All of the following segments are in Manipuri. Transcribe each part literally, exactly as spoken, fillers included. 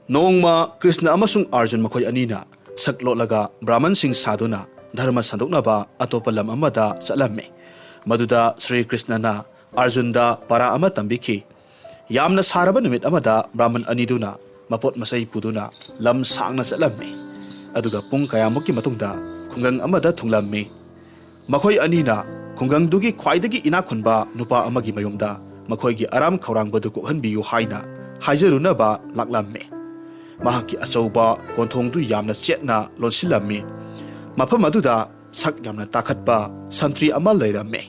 ꯅꯣꯡꯃ ꯀ꯭ꯔꯤꯁꯅ ꯑꯃꯁꯨꯡ ꯑꯥꯔꯖꯨꯟ ꯃꯈꯣꯏ ꯑꯅꯤꯅ ꯁꯛ ꯂꯣꯠꯂꯒ ꯕ꯭ꯔꯥꯍꯃꯟꯁꯤꯡ ꯁꯥꯗꯨꯅ ꯙꯔꯃ ꯁꯟꯗꯣꯛꯅꯕ ꯑꯇꯣꯞꯄ ꯂꯝ ꯑꯃꯗ ꯆꯠꯂꯝꯃꯤ꯫ ꯃꯗꯨꯗ ꯁ꯭ꯔꯤ ꯀ꯭ꯔꯤꯁꯅꯅ ꯑꯥꯔꯖꯨꯟꯗ ꯄꯔꯥ ꯑꯃ ꯇꯝꯕꯤꯈꯤ꯫ ꯌꯥꯝꯅ ꯁꯥꯔꯕ ꯅꯨꯃꯤꯠ ꯑꯃꯗ ꯕ꯭ꯔꯥꯍꯃꯟ ꯑꯅꯤꯗꯨꯅ ꯃꯄꯣꯠ ꯃꯆꯩ ꯄꯨꯗꯨꯅ ꯂꯝ ꯁꯥꯡꯅ ꯆꯠꯂꯝꯃꯤ꯫ ꯑꯗꯨꯒ ꯄꯨꯡ ꯀꯌꯥꯃꯨꯛꯀꯤ ꯃꯇꯨꯡꯗ ꯈꯨꯡꯒꯪ ꯑꯃꯗ ꯊꯨꯡꯂꯝꯃꯤ꯫ ꯃꯈꯣꯏ ꯑꯅꯤꯅ ꯈꯨꯡꯒꯪꯗꯨꯒꯤ ꯈ꯭ꯋꯥꯏꯗꯒꯤ ꯏꯅꯥꯛ ꯈꯨꯟꯕ ꯅꯨꯄꯥ ꯑꯃꯒꯤ ꯃꯌꯨꯝꯗ ꯃꯈꯣꯏꯒꯤ ꯑꯔꯥꯝ ꯈꯧꯔꯥꯡꯕꯗꯨ ꯀꯣꯛꯍꯟꯕꯤꯌꯨ ꯍꯥꯏꯅ ꯍꯥꯏꯖꯔꯨꯅꯕ ꯂꯥꯛꯂꯝꯃꯤ꯫ ꯃꯍꯥꯛꯀꯤ ꯑꯆꯧꯕ ꯀꯣꯟꯊꯣꯡꯗꯨ ꯌꯥꯝꯅ ꯆꯦꯠꯅ ꯂꯣꯟꯁꯤꯜꯂꯝꯃꯤ꯫ ꯃꯐꯝ ꯑꯗꯨꯗ ꯁꯛ ꯌꯥꯝꯅ ꯇꯥꯈꯠꯄ ꯁꯟꯇ꯭ꯔꯤ ꯑꯃ ꯂꯩꯔꯝꯃꯤ꯫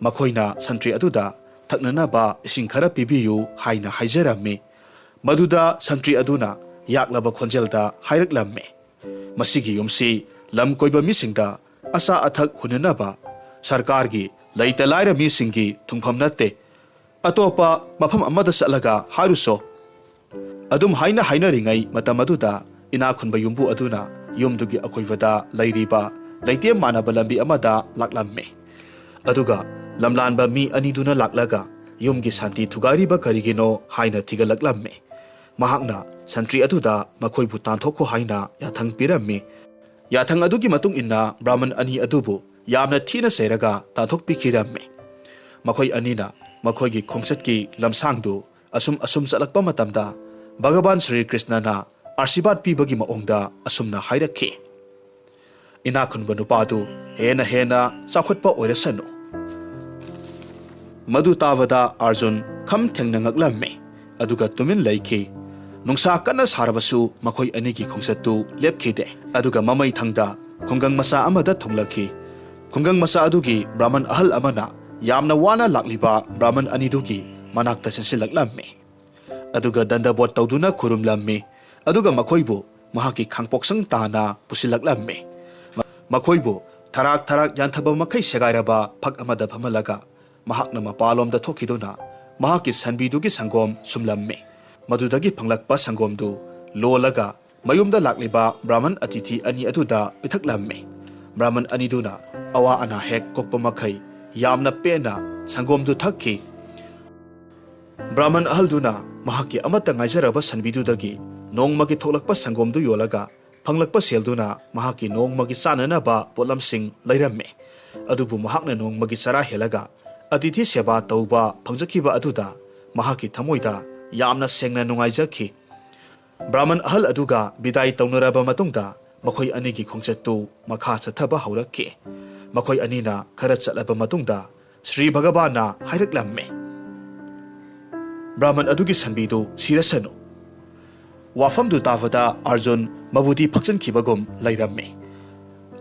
ꯃꯈꯣꯏꯅ ꯁꯟꯇ꯭ꯔꯤ ꯑꯗꯨꯗ ꯊꯛꯅꯅꯕ ꯏꯁꯤꯡ ꯈꯔ ꯄꯤꯕꯤꯌꯨ ꯍꯥꯏꯅ ꯍꯥꯏꯖꯔꯝꯃꯤ꯫ ꯃꯗꯨꯗ ꯁꯟꯇ꯭ꯔꯤ ꯑꯗꯨꯅ ꯌꯥꯛꯂꯕ ꯈꯣꯟꯖꯦꯜꯗ ꯍꯥꯏꯔꯛꯂꯝꯃꯤ, "ꯃꯁꯤꯒꯤ ꯌꯨꯝꯁꯤ ꯂꯝ ꯀꯣꯏꯕ ꯃꯤꯁꯤꯡꯗ ꯑꯆꯥ ꯑꯊꯛ ꯍꯨꯟꯅꯅꯕ ꯁꯔꯀꯥꯔꯒꯤ ꯂꯩꯇ ꯂꯥꯏꯔ ꯃꯤꯁꯤꯡꯒꯤ ꯊꯨꯡꯐꯝ ꯅꯠꯇꯦ꯫ ꯑꯇꯣꯞꯄ ꯃꯐꯝ ꯑꯃꯗ ꯆꯠꯂꯒ ꯍꯥꯏꯔꯨꯁꯣ꯫" ꯑꯗꯨꯝ ꯍꯥꯏꯅ ꯍꯥꯏꯅꯔꯤꯉꯩ ꯃꯇꯝ ꯑꯗꯨꯗ ꯏꯅꯥꯛ ꯈꯨꯟꯕ ꯌꯨꯝꯕꯨ ꯑꯗꯨꯅ ꯌꯨꯝꯗꯨꯒꯤ ꯑꯀꯣꯏꯕꯗ ꯂꯩꯔꯤꯕ ꯂꯩꯇꯦꯝ ꯃꯥꯟꯅꯕ ꯂꯝꯕꯤ ꯑꯃꯗ ꯂꯥꯛꯂꯝꯃꯤ꯫ ꯑꯗꯨꯒ ꯂꯝꯂꯥꯟꯕ ꯃꯤ ꯑꯅꯤꯗꯨꯅ ꯂꯥꯛꯂꯒ ꯌꯨꯝꯒꯤ ꯁꯥꯟꯇꯤ ꯊꯨꯒꯥꯏꯔꯤꯕ ꯀꯔꯤꯒꯤꯅꯣ ꯍꯥꯏꯅ ꯊꯤꯒꯠꯂꯛꯂꯝꯃꯤ꯫ ꯃꯍꯥꯛꯅ ꯁꯟꯇ꯭ꯔꯤ ꯑꯗꯨꯗ ꯃꯈꯣꯏꯕꯨ ꯇꯥꯟꯊꯣꯛꯈꯣ ꯍꯥꯏꯅ ꯌꯥꯊꯪ ꯄꯤꯔꯝꯃꯤ꯫ ꯌꯥꯊꯪ ꯑꯗꯨꯒꯤ ꯃꯇꯨꯡ ꯏꯟꯅ ꯕ꯭ꯔꯥꯍꯃꯟ ꯑꯅꯤ ꯑꯗꯨꯕꯨ ꯌꯥꯝꯅ ꯊꯤꯅ ꯆꯩꯔꯒ ꯇꯥꯟꯊꯣꯛꯄꯤꯈꯤꯔꯝꯃꯤ꯫ ꯃꯈꯣꯏ ꯑꯅꯤꯅ ꯃꯈꯣꯏꯒꯤ ꯈꯣꯡꯆꯠꯀꯤ ꯂꯝꯁꯥꯡꯗꯨ ꯑꯁꯨꯝ ꯑꯁꯨꯝ ꯆꯠꯂꯛꯄ ꯃꯇꯝꯗ ꯚꯒꯕꯥꯟ ꯁ꯭ꯔꯤ ꯀ꯭ꯔꯤꯁꯅꯅ ꯑꯥꯁꯤꯔꯕꯥꯗ ꯄꯤꯕꯒꯤ ꯃꯑꯣꯡꯗ ꯑꯁꯨꯝꯅ ꯍꯥꯏꯔꯛꯈꯤ, "ꯏꯅꯥꯛ ꯈꯨꯟꯕ ꯅꯨꯄꯥꯗꯨ ꯍꯦꯟꯅ ꯍꯦꯟꯅ ꯆꯥꯎꯈꯠꯄ ꯑꯣꯏꯔꯁꯅꯨ꯫" ꯃꯗꯨ ꯇꯥꯕꯗ ꯑꯥꯔꯖꯨꯟ ꯈꯝ ꯊꯦꯡꯅ ꯉꯛꯂꯝꯃꯤ, ꯑꯗꯨꯒ ꯇꯨꯃꯤꯟ ꯂꯩꯈꯤ꯫ ꯅꯨꯡꯁꯥ ꯀꯟꯅ ꯁꯥꯔꯕꯁꯨ ꯃꯈꯣꯏ ꯑꯅꯤꯒꯤ ꯈꯣꯡꯆꯠꯇꯨ ꯂꯦꯞꯈꯤꯗꯦ꯫ ꯑꯗꯨꯒ ꯃꯃꯩ ꯊꯪꯗ ꯈꯨꯡꯒꯪ ꯃꯆꯥ ꯑꯃꯗ ꯊꯨꯡꯂꯛꯈꯤ꯫ ꯈꯨꯡꯒꯪ ꯃꯆꯥ ꯑꯗꯨꯒꯤ ꯕ꯭ꯔꯥꯍꯃꯟ ꯑꯍꯜ ꯑꯃꯅ ꯌꯥꯝꯅ ꯋꯥꯅ ꯂꯥꯛꯂꯤꯕ ꯕ꯭ꯔꯥꯍꯃꯟ ꯑꯅꯤꯗꯨꯒꯤ ꯃꯅꯥꯛꯇ ꯆꯦꯟꯁꯤꯜꯂꯛꯂꯝꯃꯤ꯫ ꯑꯗꯨꯒ ꯗꯟꯗꯕꯣꯠ ꯇꯧꯗꯨꯅ ꯈꯨꯔꯨꯝꯂꯝꯃꯤ꯫ ꯑꯗꯨꯒ ꯃꯈꯣꯏꯕꯨ ꯃꯍꯥꯛꯀꯤ ꯈꯥꯡꯄꯣꯛꯁꯪ ꯇꯥꯅ ꯄꯨꯁꯤꯜꯂꯛꯂꯝꯃꯤ꯫ ꯃ-, ꯃꯈꯣꯏꯕꯨ ꯊꯔꯥꯛ ꯊꯔꯥꯛ ꯌꯥꯟꯊꯕ ꯃꯈꯩ ꯁꯦꯒꯥꯏꯔꯕ ꯐꯛ ꯑꯃꯗ ꯐꯝꯍꯜꯂꯒ ꯃꯍꯥꯛꯅ ꯃꯄꯥꯟꯂꯣꯝꯗ ꯊꯣꯛꯈꯤꯗꯨꯅ ꯃꯍꯥꯛꯀꯤ ꯁꯟꯕꯤꯗꯨꯒꯤ ꯁꯪꯒꯣꯝ ꯁꯨꯝꯂꯝꯃꯤ꯫ ꯃꯗꯨꯗꯒꯤ ꯐꯪꯂꯛꯄ ꯁꯪꯒꯣꯝꯗꯨ ꯂꯣꯜꯂꯒ ꯃꯌꯨꯝꯗ ꯂꯥꯛꯂꯤꯕ ꯕ꯭ꯔꯥꯍꯃꯟ ꯑꯇꯤꯊꯤ ꯑꯅꯤ ꯑꯗꯨꯗ ꯄꯤꯊꯛꯂꯝꯃꯤ꯫ ꯕ꯭ꯔꯥꯍꯃꯟ ꯑꯅꯤꯗꯨꯅ ꯑꯋꯥ ꯑꯅꯥ ꯍꯦꯛ ꯀꯣꯛꯄ ꯃꯈꯩ ꯌꯥꯝꯅ ꯄꯦꯟꯅ ꯁꯪꯒꯣꯝꯗꯨ ꯊꯛꯈꯤ꯫ ꯕ꯭ꯔꯥꯍꯃꯟ ꯑꯍꯜꯗꯨꯅ ꯃꯍꯥꯛꯀꯤ ꯑꯃꯠꯇ ꯉꯥꯏꯖꯔꯕ ꯁꯟꯕꯤꯗꯨꯗꯒꯤ ꯅꯣꯡꯃꯒꯤ ꯊꯣꯛꯂꯛꯄ ꯁꯪꯒꯣꯝꯗꯨ ꯌꯣꯜꯂꯒ ꯐꯪꯂꯛꯄ ꯁꯦꯜꯗꯨꯅ ꯃꯍꯥꯛꯀꯤ ꯅꯣꯡꯃꯒꯤ ꯆꯥꯅꯅꯕ ꯄꯣꯠꯂꯝꯁꯤꯡ ꯂꯩꯔꯝꯃꯤ꯫ ꯑꯗꯨꯕꯨ ꯃꯍꯥꯛꯅ ꯅꯣꯡꯃꯒꯤ ꯆꯔꯥ ꯍꯦꯜꯂꯒ ꯑꯇꯤꯊꯤ ꯁꯦꯕꯥ ꯇꯧꯕ ꯐꯪꯖꯈꯤꯕ ꯑꯗꯨꯗ ꯃꯍꯥꯛꯀꯤ ꯊꯃꯣꯏꯗ ꯌꯥꯝꯅ ꯁꯦꯡꯅ ꯅꯨꯡꯉꯥꯏꯖꯈꯤ꯫ ꯕ꯭ꯔꯥꯍꯃꯟ ꯑꯍꯜ ꯑꯗꯨꯒ ꯕꯤꯗꯥꯏ ꯇꯧꯅꯔꯕ ꯃꯇꯨꯡꯗ ꯃꯈꯣꯏ ꯑꯅꯤꯒꯤ ꯈꯣꯡꯆꯠꯇꯨ ꯃꯈꯥ ꯆꯠꯊꯕ ꯍꯧꯔꯛꯈꯤ꯫ ꯃꯈꯣꯏ ꯑꯅꯤꯅ ꯈꯔ ꯆꯠꯂꯕ ꯃꯇꯨꯡꯗ ꯁ꯭ꯔꯤ ꯚꯒꯕꯥꯟꯅ ꯍꯥꯏꯔꯛꯂꯝꯃꯤ, "ꯕ꯭ꯔꯥꯍꯃꯟ ꯑꯗꯨꯒꯤ ꯁꯟꯕꯤꯗꯨ ꯁꯤꯔꯁꯅꯨ꯫" ꯋꯥꯐꯝꯗꯨ ꯇꯥꯕꯗ ꯑꯥꯔꯖꯨꯟ ꯃꯕꯨꯗꯤ ꯐꯛꯆꯟꯈꯤꯕꯒꯨꯝ ꯂꯩꯔꯝꯃꯤ꯫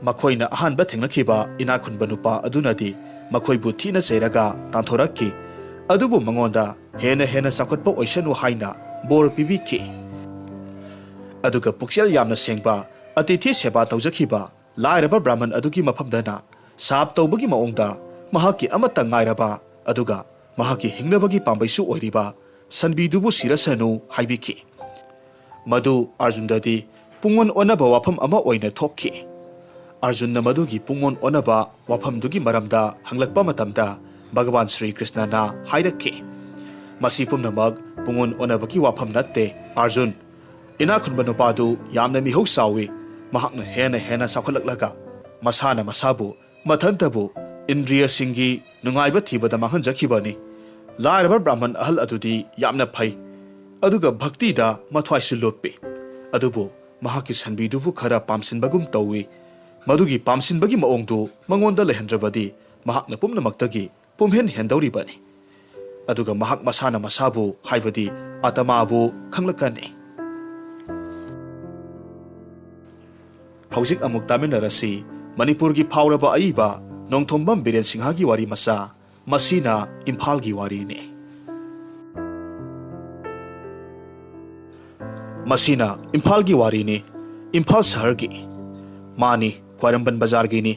ꯃꯈꯣꯏꯅ ꯑꯍꯥꯟꯕ ꯊꯦꯡꯅꯈꯤꯕ ꯏꯅꯥꯛ ꯈꯨꯟꯕ ꯅꯨꯄꯥ ꯑꯗꯨꯅꯗꯤ ꯃꯈꯣꯏꯕꯨ ꯊꯤꯅ ꯆꯩꯔꯒ ꯇꯥꯟꯊꯣꯔꯛꯈꯤ꯫ ꯑꯗꯨꯕꯨ ꯃꯉꯣꯟꯗ ꯍꯦꯟꯅ ꯍꯦꯟꯅ ꯆꯥꯎꯈꯠꯄ ꯑꯣꯏꯁꯅꯨ ꯍꯥꯏꯅ ꯕꯣꯔ ꯄꯤꯕꯤꯈꯤ꯫ ꯑꯗꯨꯒ ꯄꯨꯛꯆꯦꯜ ꯌꯥꯝꯅ ꯁꯦꯡꯕ, ꯑꯇꯤꯊꯤ ꯁꯦꯕꯥ ꯇꯧꯖꯈꯤꯕ ꯂꯥꯏꯔꯕ ꯕ꯭ꯔꯥꯍꯃꯟ ꯑꯗꯨꯒꯤ ꯃꯐꯝꯗꯅ ꯁꯥꯞ ꯇꯧꯕꯒꯤ ꯃꯑꯣꯡꯗ ꯃꯍꯥꯛꯀꯤ ꯑꯃꯠꯇ ꯉꯥꯏꯔꯕ ꯑꯗꯨꯒ ꯃꯍꯥꯛꯀꯤ ꯍꯤꯡꯅꯕꯒꯤ ꯄꯥꯝꯕꯩꯁꯨ ꯑꯣꯏꯔꯤꯕ ꯁꯟꯕꯤꯗꯨꯕꯨ ꯁꯤꯔꯁꯅꯨ ꯍꯥꯏꯕꯤꯈꯤ꯫ ꯃꯗꯨ ꯑꯥꯔꯖꯨꯟꯗꯗꯤ ꯄꯨꯡꯑꯣꯟ ꯑꯣꯟꯅꯕ ꯋꯥꯐꯝ ꯑꯃ ꯑꯣꯏꯅ ꯊꯣꯛꯈꯤ꯫ ꯑꯥꯔꯖꯨꯟꯅ ꯃꯗꯨꯒꯤ ꯄꯨꯡꯑꯣꯟ ꯑꯣꯟꯅꯕ ꯋꯥꯐꯝꯗꯨꯒꯤ ꯃꯔꯝꯗ ꯍꯪꯂꯛꯄ ꯃꯇꯝꯗ, ꯚꯒꯋꯥꯟ ꯁ꯭ꯔꯤ ꯀ꯭ꯔꯤꯁꯅꯅ ꯍꯥꯏꯔꯛꯈꯤ, "ꯃꯁꯤ ꯄꯨꯝꯅꯃꯛ ꯄꯨꯡꯑꯣꯟ ꯑꯣꯟꯅꯕꯒꯤ ꯋꯥꯐꯝ ꯅꯠꯇꯦ, ꯑꯥꯔꯖꯨꯟ꯫ ꯏꯅꯥꯛ ꯈꯨꯟꯕ ꯅꯨꯄꯥꯗꯨ ꯌꯥꯝꯅ ꯃꯤꯍꯧ ꯆꯥꯎꯏ꯫ ꯃꯍꯥꯛꯅ ꯍꯦꯟꯅ ꯍꯦꯟꯅ ꯆꯥꯎꯈꯠꯂꯛꯂꯒ ꯃꯁꯥꯅ ꯃꯁꯥꯕꯨ, ꯃꯊꯟꯇꯕꯨ, ꯏꯟꯗ꯭ꯔꯤꯌꯁꯤꯡꯒꯤ ꯅꯨꯡꯉꯥꯏꯕ ꯊꯤꯕꯗ ꯃꯥꯡꯍꯟꯖꯈꯤꯕꯅꯤ꯫ ꯂꯥꯏꯔꯕ ꯕ꯭ꯔꯥꯍꯃꯟ ꯑꯍꯜ ꯑꯗꯨꯗꯤ ꯌꯥꯝꯅ ꯐꯩ, ꯑꯗꯨꯒ ꯚꯛꯇꯤꯗ ꯃꯊ꯭ꯋꯥꯏꯁꯨ ꯂꯨꯞꯄꯤ꯫ ꯑꯗꯨꯕꯨ ꯃꯍꯥꯛꯀꯤ ꯁꯟꯕꯤꯗꯨꯕꯨ ꯈꯔ ꯄꯥꯝꯁꯤꯟꯕꯒꯨꯝ ꯇꯧꯏ꯫ ꯃꯗꯨꯒꯤ ꯄꯥꯝꯁꯤꯟꯕꯒꯤ ꯃꯑꯣꯡꯗꯨ ꯃꯉꯣꯟꯗ ꯂꯩꯍꯟꯗ꯭ꯔꯕꯗꯤ ꯃꯍꯥꯛꯅ ꯄꯨꯝꯅꯃꯛꯇꯒꯤ ꯄꯨꯝꯍꯦꯟ ꯍꯦꯟꯗꯧꯔꯤꯕꯅꯤ꯫" ꯑꯗꯨꯒ ꯃꯍꯥꯛ ꯃꯁꯥꯅ ꯃꯁꯥꯕꯨ, ꯍꯥꯏꯕꯗꯤ ꯑꯇꯃꯥꯕꯨ ꯈꯪꯂꯛꯀꯅꯤ꯫ ꯍꯧꯖꯤꯛ ꯑꯃꯨꯛ ꯇꯥꯃꯤꯟꯅꯔꯁꯤ ꯃꯅꯤꯄꯨꯔꯒꯤ ꯐꯥꯎꯔꯕ ꯑꯏꯕ ꯅꯣꯡꯊꯣꯝꯕꯝ ꯕꯤꯔꯦꯟ ꯁꯤꯡꯍꯒꯤ ꯋꯥꯔꯤ ꯃꯆꯥ, ꯃꯁꯤꯅ ꯏꯝꯐꯥꯜꯒꯤ ꯋꯥꯔꯤꯅꯤ꯫ ꯃꯁꯤꯅ ꯏꯝꯐꯥꯜꯒꯤ ꯋꯥꯔꯤꯅꯤ, ꯏꯝꯐꯥꯜ ꯁꯍꯔꯒꯤ꯫ ꯃꯥꯅꯤ, ꯈ꯭ꯋꯥꯏꯔꯝꯕꯟ ꯕꯖꯥꯔꯒꯤꯅꯤ꯫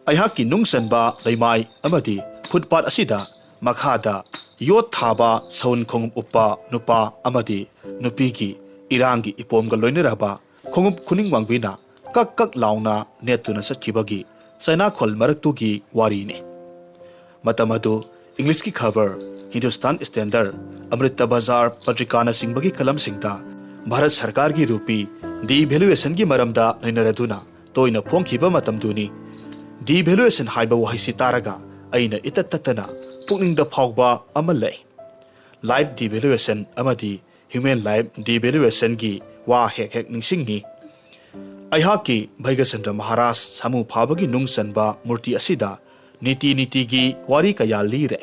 ꯑꯩꯍꯥꯛꯀꯤ ꯅꯨꯡ ꯆꯟꯕ ꯂꯩꯃꯥꯏ ꯑꯃꯗꯤ ꯐꯨꯠꯄꯥꯠ ꯑꯁꯤꯗ ꯃꯈꯥꯗ ꯌꯣꯠ ꯊꯥꯕ ꯁꯎꯟ ꯈꯣꯡꯎꯞ ꯎꯞꯄ ꯅꯨꯄꯥ ꯑꯃꯗꯤ ꯅꯨꯄꯤꯒꯤ ꯏꯔꯥꯡꯒꯤ ꯏꯄꯣꯝꯒ ꯂꯣꯏꯅꯔꯕ ꯈꯣꯡꯎꯞ ꯈꯨꯅꯤꯡ ꯋꯥꯡꯕꯤꯅ ꯀꯛ ꯀꯛ ꯂꯥꯎꯅ ꯅꯦꯠꯇꯨꯅ ꯆꯠꯈꯤꯕꯒꯤ ꯆꯩꯅꯥꯈꯣꯜ ꯃꯔꯛꯇꯨꯒꯤ ꯋꯥꯔꯤꯅꯤ꯫ ꯃꯇꯝ ꯑꯗꯨ ꯏꯪꯂꯤꯁꯀꯤ ꯈꯕꯔ, ꯍꯤꯟꯗꯨꯁꯇꯥꯟ ꯁ꯭ꯇꯦꯟꯗꯔꯗ, ꯑꯃ꯭ꯔꯤꯇ ꯕꯖꯥꯔ ꯄꯇ꯭ꯔꯤꯀꯥꯅꯆꯤꯡꯕꯒꯤ ꯀꯂꯝꯁꯤꯡꯗ ꯚꯥꯔꯠ ꯁꯔꯀꯥꯔꯒꯤ ꯔꯨꯄꯤ devaluationꯒꯤ ꯃꯔꯝꯗ ꯅꯩꯅꯔꯗꯨꯅ ꯇꯣꯏꯅ ꯐꯣꯡꯈꯤꯕ ꯃꯇꯝꯗꯨꯅꯤ꯫ Devaluation ꯍꯥꯏꯕ ꯋꯥꯍꯩꯁꯤ ꯇꯥꯔꯒ ꯑꯩꯅ ꯏꯇꯠ ꯇꯠꯇꯅ ꯄꯨꯛꯅꯤꯡꯗ ꯐꯥꯎꯕ ꯑꯃ ꯂꯩ꯫ Life devaluation ꯑꯃꯗꯤ human life devaluationꯒꯤ ꯋꯥ ꯍꯦꯛ ꯍꯦꯛ ꯅꯤꯡꯁꯤꯡꯉꯤ꯫ ꯑꯩꯍꯥꯛꯀꯤ ꯚꯩꯒꯆꯟꯗ꯭ꯔ ꯃꯍꯥꯔꯥꯖ ꯁꯥꯃꯨ ꯐꯥꯕꯒꯤ ꯅꯨꯡ ꯆꯟꯕ ꯃꯨꯔꯇꯤ ꯑꯁꯤꯗ ꯅꯤꯇꯤ ꯅꯤꯇꯤꯒꯤ ꯋꯥꯔꯤ ꯀꯌꯥ ꯂꯤꯔꯦ꯫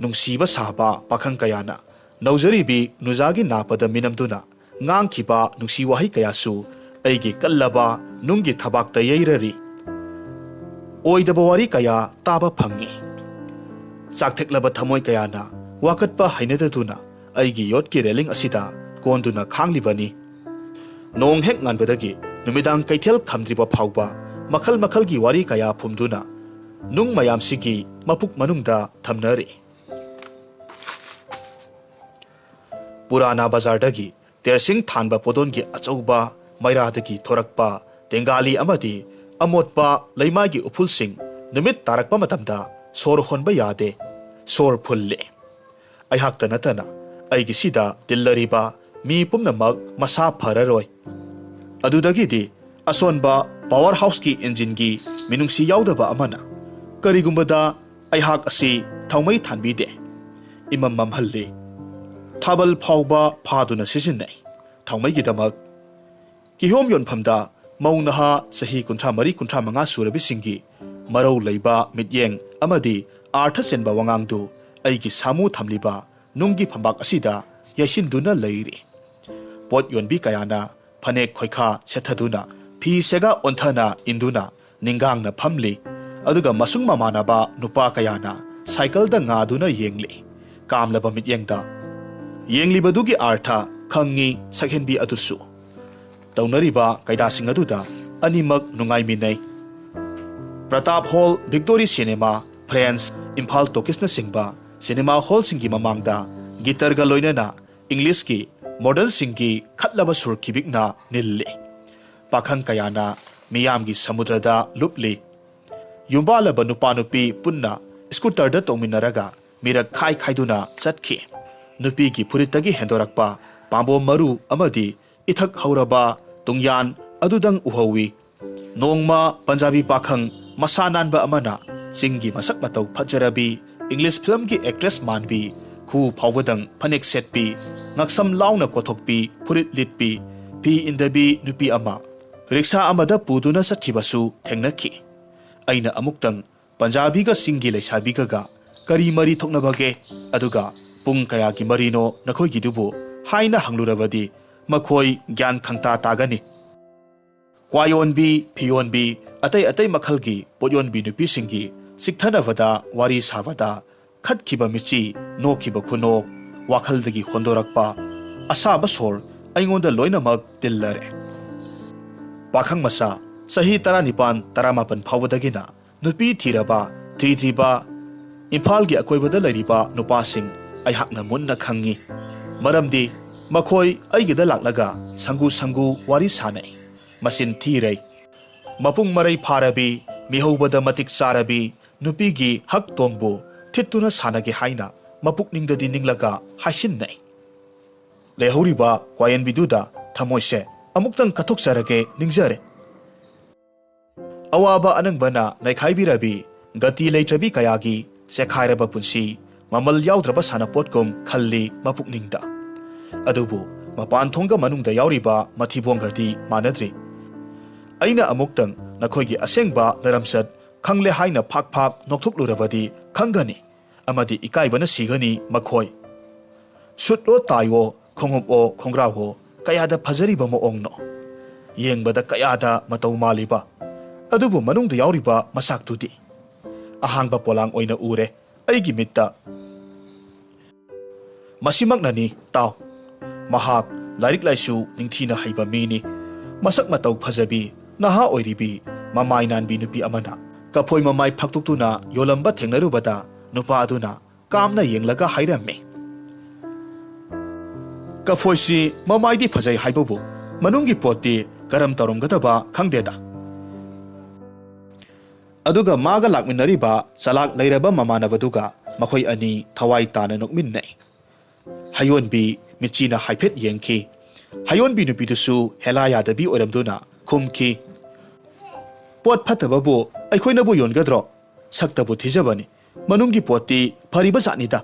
ꯅꯨꯡꯁꯤꯕ ꯁꯥꯕ ꯄꯥꯈꯪ ꯀꯌꯥꯅ ꯅꯧꯖꯔꯤꯕꯤ ꯅꯨꯖꯥꯒꯤ ꯅꯥꯄꯗ ꯃꯤꯅꯝꯗꯨꯅ ꯉꯥꯡꯈꯤꯕ ꯅꯨꯡꯁꯤ ꯋꯥꯍꯩ ꯀꯌꯥꯁꯨ ꯑꯩꯒꯤ ꯀꯜꯂꯕ ꯅꯨꯡꯒꯤ ꯊꯕꯥꯛꯇ ꯌꯩꯔꯔꯤ꯫ ꯑꯣꯏꯗꯕ ꯋꯥꯔꯤ ꯀꯌꯥ ꯇꯥꯕ ꯐꯪꯉꯤ꯫ ꯆꯥꯛꯊꯦꯛꯂꯕ ꯊꯃꯣꯏ ꯀꯌꯥꯅ ꯋꯥꯀꯠꯄ ꯍꯩꯅꯗꯗꯨꯅ ꯑꯩꯒꯤ ꯌꯣꯠꯀꯤ railing ꯑꯁꯤꯗ ꯀꯣꯟꯗꯨꯅ ꯈꯥꯡꯂꯤꯕꯅꯤ꯫ ꯅꯣꯡ ꯍꯦꯛ ꯉꯥꯟꯕꯗꯒꯤ ꯅꯨꯃꯤꯗꯥꯡ ꯀꯩꯊꯦꯜ ꯈꯝꯗ꯭ꯔꯤꯕ ꯐꯥꯎꯕ ꯃꯈꯜ ꯃꯈꯜꯒꯤ ꯋꯥꯔꯤ ꯀꯌꯥ ꯐꯨꯝꯗꯨꯅ ꯅꯨꯡ ꯃꯌꯥꯝꯁꯤꯒꯤ ꯃꯄꯨꯛ ꯃꯅꯨꯡꯗ ꯊꯝꯅꯔꯤ꯫ ꯄꯨꯔꯥꯅꯥ ꯕꯖꯥꯔꯗꯒꯤ ꯇꯦꯔꯁꯤꯡ ꯊꯥꯟꯕ ꯄꯣꯗꯣꯟꯒꯤ ꯑꯆꯧꯕ ꯃꯩꯔꯥꯗꯒꯤ ꯊꯣꯔꯛꯄ ꯇꯦꯡꯒꯥꯂꯤ ꯑꯃꯗꯤ ꯑꯃꯣꯠꯄ ꯂꯩꯃꯥꯏꯒꯤ ꯎꯐꯨꯜꯁꯤꯡ ꯅꯨꯃꯤꯠ ꯇꯥꯔꯛꯄ ꯃꯇꯝꯗ ꯁꯣꯔ ꯍꯣꯟꯕ ꯌꯥꯗꯦ, ꯁꯣꯔ ꯐꯨꯜꯂꯦ꯫ ꯑꯩꯍꯥꯛꯇ ꯅꯠꯇꯅ ꯑꯩꯒꯤꯁꯤꯗ ꯇꯤꯜꯂꯔꯤꯕ ꯃꯤ ꯄꯨꯝꯅꯃꯛ ꯃꯁꯥ ꯐꯔꯔꯣꯏ꯫ ꯑꯗꯨꯗꯒꯤꯗꯤ ꯑꯁꯣꯟꯕ power houseꯀꯤ engineꯒꯤ ꯃꯤꯅꯨꯡꯁꯤ ꯌꯥꯎꯗꯕ ꯑꯃꯅ ꯀꯔꯤꯒꯨꯝꯕꯗ ꯑꯩꯍꯥꯛ ꯑꯁꯤ ꯊꯥꯎꯃꯩ ꯊꯥꯟꯕꯤꯗꯦ, ꯏꯃꯝ ꯃꯝꯍꯜꯂꯤ꯫ ꯊꯥꯕꯜ ꯐꯥꯎꯕ ꯐꯥꯗꯨꯅ ꯁꯤꯖꯤꯟꯅꯩ ꯊꯥꯎꯃꯩꯒꯤꯗꯃꯛ꯫ ꯀꯤꯍꯣꯝ ꯌꯣꯟꯐꯝꯗ ꯃꯧ ꯅꯍꯥ ꯆꯍꯤ ꯀꯨꯟꯊ꯭ꯔꯥ ꯃꯔꯤ ꯀꯨꯟꯊ꯭ꯔꯥ ꯃꯉꯥ ꯁꯨꯔꯕꯤꯁꯤꯡꯒꯤ ꯃꯔꯧ ꯂꯩꯕ ꯃꯤꯠꯌꯦꯡ ꯑꯃꯗꯤ ꯑꯥꯔꯊ ꯆꯦꯟꯕ ꯋꯥꯉꯥꯡꯗꯨ ꯑꯩꯒꯤ ꯁꯥꯃꯨ ꯊꯝꯂꯤꯕ ꯅꯨꯡꯒꯤ ꯐꯝꯕꯥꯛ ꯑꯁꯤꯗ ꯌꯩꯁꯤꯟꯗꯨꯅ ꯂꯩꯔꯤ꯫ ꯄꯣꯠ ꯌꯣꯟꯕꯤ ꯀꯌꯥꯅ ꯐꯅꯦꯛ ꯈꯣꯏꯈꯥ ꯁꯦꯠꯊꯗꯨꯅ ꯐꯤ ꯁꯦꯒꯥ ꯑꯣꯟꯊꯅ ꯏꯟꯗꯨꯅ ꯅꯤꯡꯒꯥꯡꯅ ꯐꯝꯂꯤ꯫ ꯑꯗꯨꯒ ꯃꯁꯨꯡ ꯃꯃꯥꯟꯅꯕ ꯅꯨꯄꯥ ꯀꯌꯥꯅ ꯁꯥꯏꯀꯜꯗ ꯉꯥꯗꯨꯅ ꯌꯦꯡꯂꯤ꯫ ꯀꯥꯝꯂꯕ ꯃꯤꯠꯌꯦꯡꯗ ꯌꯦꯡꯂꯤꯕꯗꯨꯒꯤ ꯑꯥꯔꯊ ꯈꯪꯉꯤ ꯁꯛꯍꯦꯟꯕꯤ ꯑꯗꯨꯁꯨ꯫ ꯇꯧꯅꯔꯤꯕ ꯀꯩꯗꯥꯁꯤꯡ ꯑꯗꯨꯗ ꯑꯅꯤꯃꯛ ꯅꯨꯡꯉꯥꯏꯃꯤꯟꯅꯩ꯫ Pratap hall, Victory cinema, Friends, Imphal ꯇꯣꯀꯤꯁꯅꯆꯤꯡꯕ ꯁꯤꯅꯦꯃꯥ ꯍꯣꯜꯁꯤꯡꯒꯤ ꯃꯃꯥꯡꯗ ꯒꯤꯇꯔꯒ ꯂꯣꯏꯅꯅ ꯏꯪꯂꯤꯁꯀꯤ ꯃꯣꯗꯔꯟꯁꯤꯡꯒꯤ ꯈꯠꯂꯕ ꯁꯨꯔ ꯈꯤꯕꯤꯛꯅ ꯅꯤꯜꯂꯤ꯫ ꯄꯥꯈꯪ ꯀꯌꯥꯅ ꯃꯤꯌꯥꯝꯒꯤ ꯁꯃꯨꯗ꯭ꯔꯗ ꯂꯨꯞꯂꯤ꯫ ꯌꯨꯝꯕꯥꯜꯂꯕ ꯅꯨꯄꯥ ꯅꯨꯄꯤ ꯄꯨꯟꯅ ꯁ꯭ꯀꯨꯇꯔꯗ ꯇꯣꯡꯃꯤꯟꯅꯔꯒ ꯃꯤꯔꯛ ꯈꯥꯏ ꯈꯥꯏꯗꯨꯅ ꯆꯠꯈꯤ꯫ ꯅꯨꯄꯤꯒꯤ ꯐꯨꯔꯤꯠꯇꯒꯤ ꯍꯦꯟꯗꯣꯔꯛꯄ ꯄꯥꯝꯕꯣꯝ ꯃꯔꯨ ꯑꯃꯗꯤ ꯏꯊꯛ ꯍꯧꯔꯕ ꯇꯨꯡꯌꯥꯟ ꯑꯗꯨꯗꯪ ꯎꯍꯧꯏ꯫ ꯅꯣꯡꯃ ꯄꯟꯖꯥꯕꯤ ꯄꯥꯈꯪ ꯃꯁꯥ ꯅꯥꯟꯕ ꯑꯃꯅ ꯆꯤꯡꯒꯤ ꯃꯁꯛ ꯃꯇꯧ ꯐꯖꯔꯕꯤ, ꯏꯪꯂꯤꯁ ꯐꯤꯂꯝꯒꯤ ꯑꯦꯛꯇ꯭ꯔꯦꯁ ꯃꯥꯟꯕꯤ, ꯈꯨꯎ ꯐꯥꯎꯕꯗꯪ ꯐꯅꯦꯛ ꯁꯦꯠꯄꯤ, ꯉꯛꯁꯝ ꯂꯥꯎꯅ ꯀꯣꯊꯣꯛꯄꯤ, ꯐꯨꯔꯤꯠ ꯂꯤꯠꯄꯤ, ꯐꯤ ꯏꯟꯗꯕꯤ ꯅꯨꯄꯤ ꯑꯃ ꯔꯤꯛꯁꯥ ꯑꯃꯗ ꯄꯨꯗꯨꯅ ꯆꯠꯈꯤꯕꯁꯨ ꯊꯦꯡꯅꯈꯤ꯫ ꯑꯩꯅ ꯑꯃꯨꯛꯇꯪ ꯄꯟꯖꯥꯕꯤꯒ ꯆꯤꯡꯒꯤ ꯂꯩꯁꯥꯕꯤꯒꯒ ꯀꯔꯤ ꯃꯔꯤ ꯊꯣꯛꯅꯕꯒꯦ? ꯑꯗꯨꯒ ꯄꯨꯡ ꯀꯌꯥꯒꯤ ꯃꯔꯤꯅꯣ ꯅꯈꯣꯏꯒꯤꯗꯨꯕꯨ? ꯍꯥꯏꯅ ꯍꯪꯂꯨꯔꯕꯗꯤ ꯃꯈꯣꯏ ꯒ꯭ꯌꯥꯟ ꯈꯪꯇꯥ ꯇꯥꯒꯅꯤ꯫ ꯀ꯭ꯋꯥ ꯌꯣꯟꯕꯤ, ꯐꯤ ꯌꯣꯟꯕꯤ, ꯑꯇꯩ ꯑꯇꯩ ꯃꯈꯜꯒꯤ ꯄꯣꯠ ꯌꯣꯟꯕꯤ ꯅꯨꯄꯤꯁꯤꯡꯒꯤ ꯆꯤꯛꯊꯅꯕꯗ, ꯋꯥꯔꯤ ꯁꯥꯕꯗ, ꯈꯠꯈꯤꯕ ꯃꯤꯠꯆꯤ, ꯅꯣꯛꯈꯤꯕ ꯈꯨꯅꯣꯛ, ꯋꯥꯈꯜꯗꯒꯤ ꯍꯣꯟꯗꯣꯔꯛꯄ ꯑꯁꯥꯕ ꯁꯣꯔ ꯑꯩꯉꯣꯟꯗ ꯂꯣꯏꯅꯃꯛ ꯇꯤꯜꯂꯔꯦ꯫ ꯄꯥꯈꯪ ꯃꯆꯥ, ꯆꯍꯤ ꯇꯔꯥꯅꯤꯄꯥꯟ, ꯇꯔꯥꯃꯥꯄꯟ ꯐꯥꯎꯕꯗꯒꯤꯅ ꯅꯨꯄꯤ ꯊꯤꯔꯕ, ꯊꯤꯗ꯭ꯔꯤꯕ, ꯏꯝꯐꯥꯜꯒꯤ ꯑꯀꯣꯏꯕꯗ ꯂꯩꯔꯤꯕ ꯅꯨꯄꯥꯁꯤꯡ ꯑꯩꯍꯥꯛꯅ ꯃꯨꯟꯅ ꯈꯪꯉꯤ꯫ ꯃꯔꯝꯗꯤ ꯃꯈꯣꯏ ꯑꯩꯒꯤꯗ ꯂꯥꯛꯂꯒ ꯁꯪꯒꯨ ꯁꯪꯒꯨ ꯋꯥꯔꯤ ꯁꯥꯅꯩ꯫ ꯃꯆꯤꯟ ꯊꯤꯔꯩ꯫ ꯃꯄꯨꯡ ꯃꯔꯩ ꯐꯥꯔꯕꯤ, ꯃꯤꯍꯧꯕꯗ ꯃꯇꯤꯛ ꯆꯥꯔꯕꯤ ꯅꯨꯄꯤꯒꯤ ꯍꯛ ꯇꯣꯡꯕꯨ ꯊꯤꯠꯇꯨꯅ ꯁꯥꯟꯅꯒꯦ ꯍꯥꯏꯅ ꯃꯄꯨꯛꯅꯤꯡꯗꯗꯤ ꯅꯤꯡꯂꯒ ꯍꯥꯏꯁꯤꯟꯅꯩ꯫ ꯂꯩꯍꯧꯔꯤꯕ ꯀ꯭ꯋꯥꯌꯦꯟꯕꯤꯗꯨꯗ ꯊꯃꯣꯏꯁꯦ ꯑꯃꯨꯛꯇꯪ ꯀꯠꯊꯣꯛꯆꯔꯒꯦ ꯅꯤꯡꯖꯔꯦ꯫ ꯑꯋꯥꯕ ꯑꯅꯪꯕꯅ ꯅꯩꯈꯥꯏꯕꯤꯔꯕꯤ, ꯒꯇꯤ ꯂꯩꯇ꯭ꯔꯕꯤ ꯀꯌꯥꯒꯤ ꯆꯦꯈꯥꯏꯔꯕ ꯄꯨꯟꯁꯤ, ꯃꯃꯜ ꯌꯥꯎꯗ꯭ꯔꯕ ꯁꯥꯟꯅꯄꯣꯠꯀꯨꯝ ꯈꯜꯂꯤ ꯃꯄꯨꯛꯅꯤꯡꯗ꯫ ꯑꯗꯨꯕꯨ ꯃꯄꯥꯟ ꯊꯣꯡꯒ ꯃꯅꯨꯡꯗ ꯌꯥꯎꯔꯤꯕ ꯃꯊꯤꯕꯣꯡꯒꯗꯤ ꯃꯥꯟꯅꯗ꯭ꯔꯤ꯫ ꯑꯩꯅ ꯑꯃꯨꯛꯇꯪ ꯅꯈꯣꯏꯒꯤ ꯑꯁꯦꯡꯕ ꯅꯔꯝꯆꯠ ꯈꯪꯂꯦ ꯍꯥꯏꯅ ꯐꯥꯛ ꯐꯥꯛ ꯅꯣꯛꯊꯣꯛꯂꯨꯔꯕꯗꯤ ꯈꯪꯒꯅꯤ꯫ ꯑꯃꯗꯤ ꯏꯀꯥꯏꯕꯅ ꯁꯤꯒꯅꯤ ꯃꯈꯣꯏ꯫ ꯁꯨꯠꯑꯣ ꯇꯥꯏꯑꯣ, ꯈꯣꯡꯎꯞꯑꯣ ꯈꯣꯡꯒ꯭ꯔꯥꯎꯑꯣ, ꯀꯌꯥꯗ ꯐꯖꯔꯤꯕ ꯃꯑꯣꯡꯅꯣ! ꯌꯦꯡꯕꯗ ꯀꯌꯥꯗ ꯃꯇꯧ ꯃꯥꯜꯂꯤꯕ! ꯑꯗꯨꯕꯨ ꯃꯅꯨꯡꯗ ꯌꯥꯎꯔꯤꯕ ꯃꯆꯥꯛꯇꯨꯗꯤ ꯑꯍꯥꯡꯕ ꯄꯣꯂꯥꯡ ꯑꯣꯏꯅ ꯎꯔꯦ ꯑꯩꯒꯤ ꯃꯤꯠꯇ꯫ ꯃꯁꯤꯃꯛꯅꯅꯤ, ꯇꯥꯎ꯫ ꯃꯍꯥꯛ ꯂꯥꯏꯔꯤꯛ ꯂꯥꯏꯁꯨ ꯅꯤꯡꯊꯤꯅ ꯍꯩꯕ ꯃꯤꯅꯤ꯫ ꯃꯁꯛ ꯃꯇꯧ ꯐꯖꯕꯤ, ꯅꯍꯥ ꯑꯣꯏꯔꯤꯕꯤ, ꯃꯃꯥꯏ ꯅꯥꯟꯕꯤ ꯅꯨꯄꯤ ꯑꯃꯅ ꯀꯐꯣꯏ ꯃꯃꯥꯏ ꯐꯥꯛꯇꯣꯛꯇꯨꯅ ꯌꯣꯜꯂꯝꯕ ꯊꯦꯡꯅꯔꯨꯕꯗ ꯅꯨꯄꯥ ꯑꯗꯨꯅ ꯀꯥꯝꯅ ꯌꯦꯡꯂꯒ ꯍꯥꯏꯔꯝꯃꯤ, "ꯀꯐꯣꯏꯁꯤ ꯃꯃꯥꯏꯗꯤ ꯐꯖꯩ ꯍꯥꯏꯕꯕꯨ ꯃꯅꯨꯡꯒꯤ ꯄꯣꯠꯇꯤ ꯀꯔꯝ ꯇꯧꯔꯝꯒꯗꯕ ꯈꯪꯗꯦꯗ"꯫ ꯑꯗꯨꯒ ꯃꯥꯒ ꯂꯥꯛꯃꯤꯟꯅꯔꯤꯕ ꯆꯂꯥꯛ ꯂꯩꯔꯕ ꯃꯃꯥꯟꯅꯕꯗꯨꯒ ꯃꯈꯣꯏ ꯑꯅꯤ ꯊꯋꯥꯏ ꯇꯥꯅ ꯅꯣꯛꯃꯤꯟꯅꯩ꯫ ꯍꯌꯣꯟꯕꯤ, ꯃꯤꯠꯆꯤꯅ ꯍꯥꯏꯐꯦꯠ ꯌꯦꯡꯈꯤ꯫ ꯍꯌꯣꯟꯕꯤ ꯅꯨꯄꯤꯗꯨꯁꯨ ꯍꯦꯂꯥ ꯌꯥꯗꯕꯤ ꯑꯣꯏꯔꯝꯗꯨꯅ ꯈꯨꯝꯈꯤ, "ꯄꯣꯠ ꯐꯠꯇꯕꯕꯨ ꯑꯩꯈꯣꯏꯅꯕꯨ ꯌꯣꯟꯒꯗ꯭ꯔꯣ? ꯁꯛꯇꯕꯨ ꯊꯤꯖꯕꯅꯤ꯫ ꯃꯅꯨꯡꯒꯤ ꯄꯣꯠꯇꯤ ꯐꯔꯤꯕ ꯖꯥꯠꯅꯤꯗ꯫"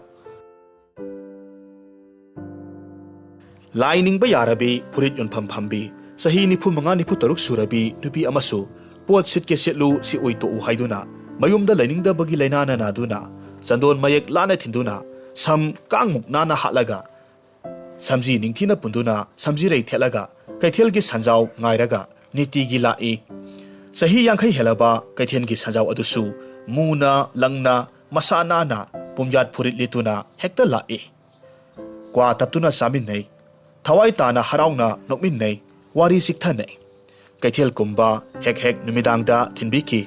ꯂꯥꯏ ꯅꯤꯡꯕ ꯌꯥꯔꯕꯤ ꯐꯨꯔꯤꯠ ꯌꯣꯟꯐꯝ ꯐꯝꯕꯤ, ꯆꯍꯤ ꯅꯤꯐꯨ ꯃꯉꯥ ꯅꯤꯐꯨ ꯇꯔꯨꯛ ꯁꯨꯔꯕꯤ ꯅꯨꯄꯤ ꯑꯃꯁꯨ ꯄꯣꯠ ꯁꯤꯠꯀꯦ ꯁꯤꯠꯂꯨ, ꯁꯤꯠꯂꯣꯏ ꯇꯣꯛꯎ ꯍꯥꯏꯗꯨꯅ ꯃꯌꯨꯝꯗ ꯂꯩꯅꯤꯡꯗꯕꯒꯤ ꯂꯥꯏꯅꯥꯅ ꯅꯥꯗꯨꯅ ꯆꯟꯗꯣꯟ ꯃꯌꯦꯛ ꯂꯥꯅ ꯊꯤꯟꯗꯨꯅ ꯁꯝ ꯀꯥꯡꯃꯨꯛ ꯅꯥꯟꯅ ꯍꯥꯠꯂꯒ ꯁꯝꯖꯤ ꯅꯤꯡꯊꯤꯅ ꯄꯨꯟꯗꯨꯅ ꯁꯝꯖꯤꯔꯩ ꯊꯦꯠꯂꯒ ꯀꯩꯊꯦꯜꯒꯤ ꯁꯟꯖꯥꯎ ꯉꯥꯏꯔꯒ ꯅꯤꯇꯤꯒꯤ ꯂꯥꯛꯏ꯫ ꯆꯍꯤ ꯌꯥꯡꯈꯩ ꯍꯦꯜꯂꯕ ꯀꯩꯊꯦꯜꯒꯤ ꯁꯟꯖꯥꯎ ꯑꯗꯨꯁꯨ ꯃꯨꯅ ꯂꯪꯅ ꯃꯁꯥ ꯅꯥꯟꯅ ꯄꯨꯝꯌꯥꯠ ꯐꯨꯔꯤꯠ ꯂꯤꯠꯇꯨꯅ ꯍꯦꯛꯇ ꯂꯥꯛꯏ꯫ ꯀ꯭ꯋꯥ ꯇꯞꯇꯨꯅ ꯆꯥꯃꯤꯟꯅꯩ꯫ ꯊꯋꯥꯏ ꯇꯥꯅ ꯍꯔꯥꯎꯅ ꯅꯣꯛꯃꯤꯟꯅꯩ꯫ ꯋꯥꯔꯤ ꯆꯤꯛꯊꯅꯩ꯫ ꯀꯩꯊꯦꯜ ꯀꯨꯝꯕ ꯍꯦꯛ ꯍꯦꯛ ꯅꯨꯃꯤꯗꯥꯡꯗ ꯊꯤꯟꯕꯤꯈꯤ꯫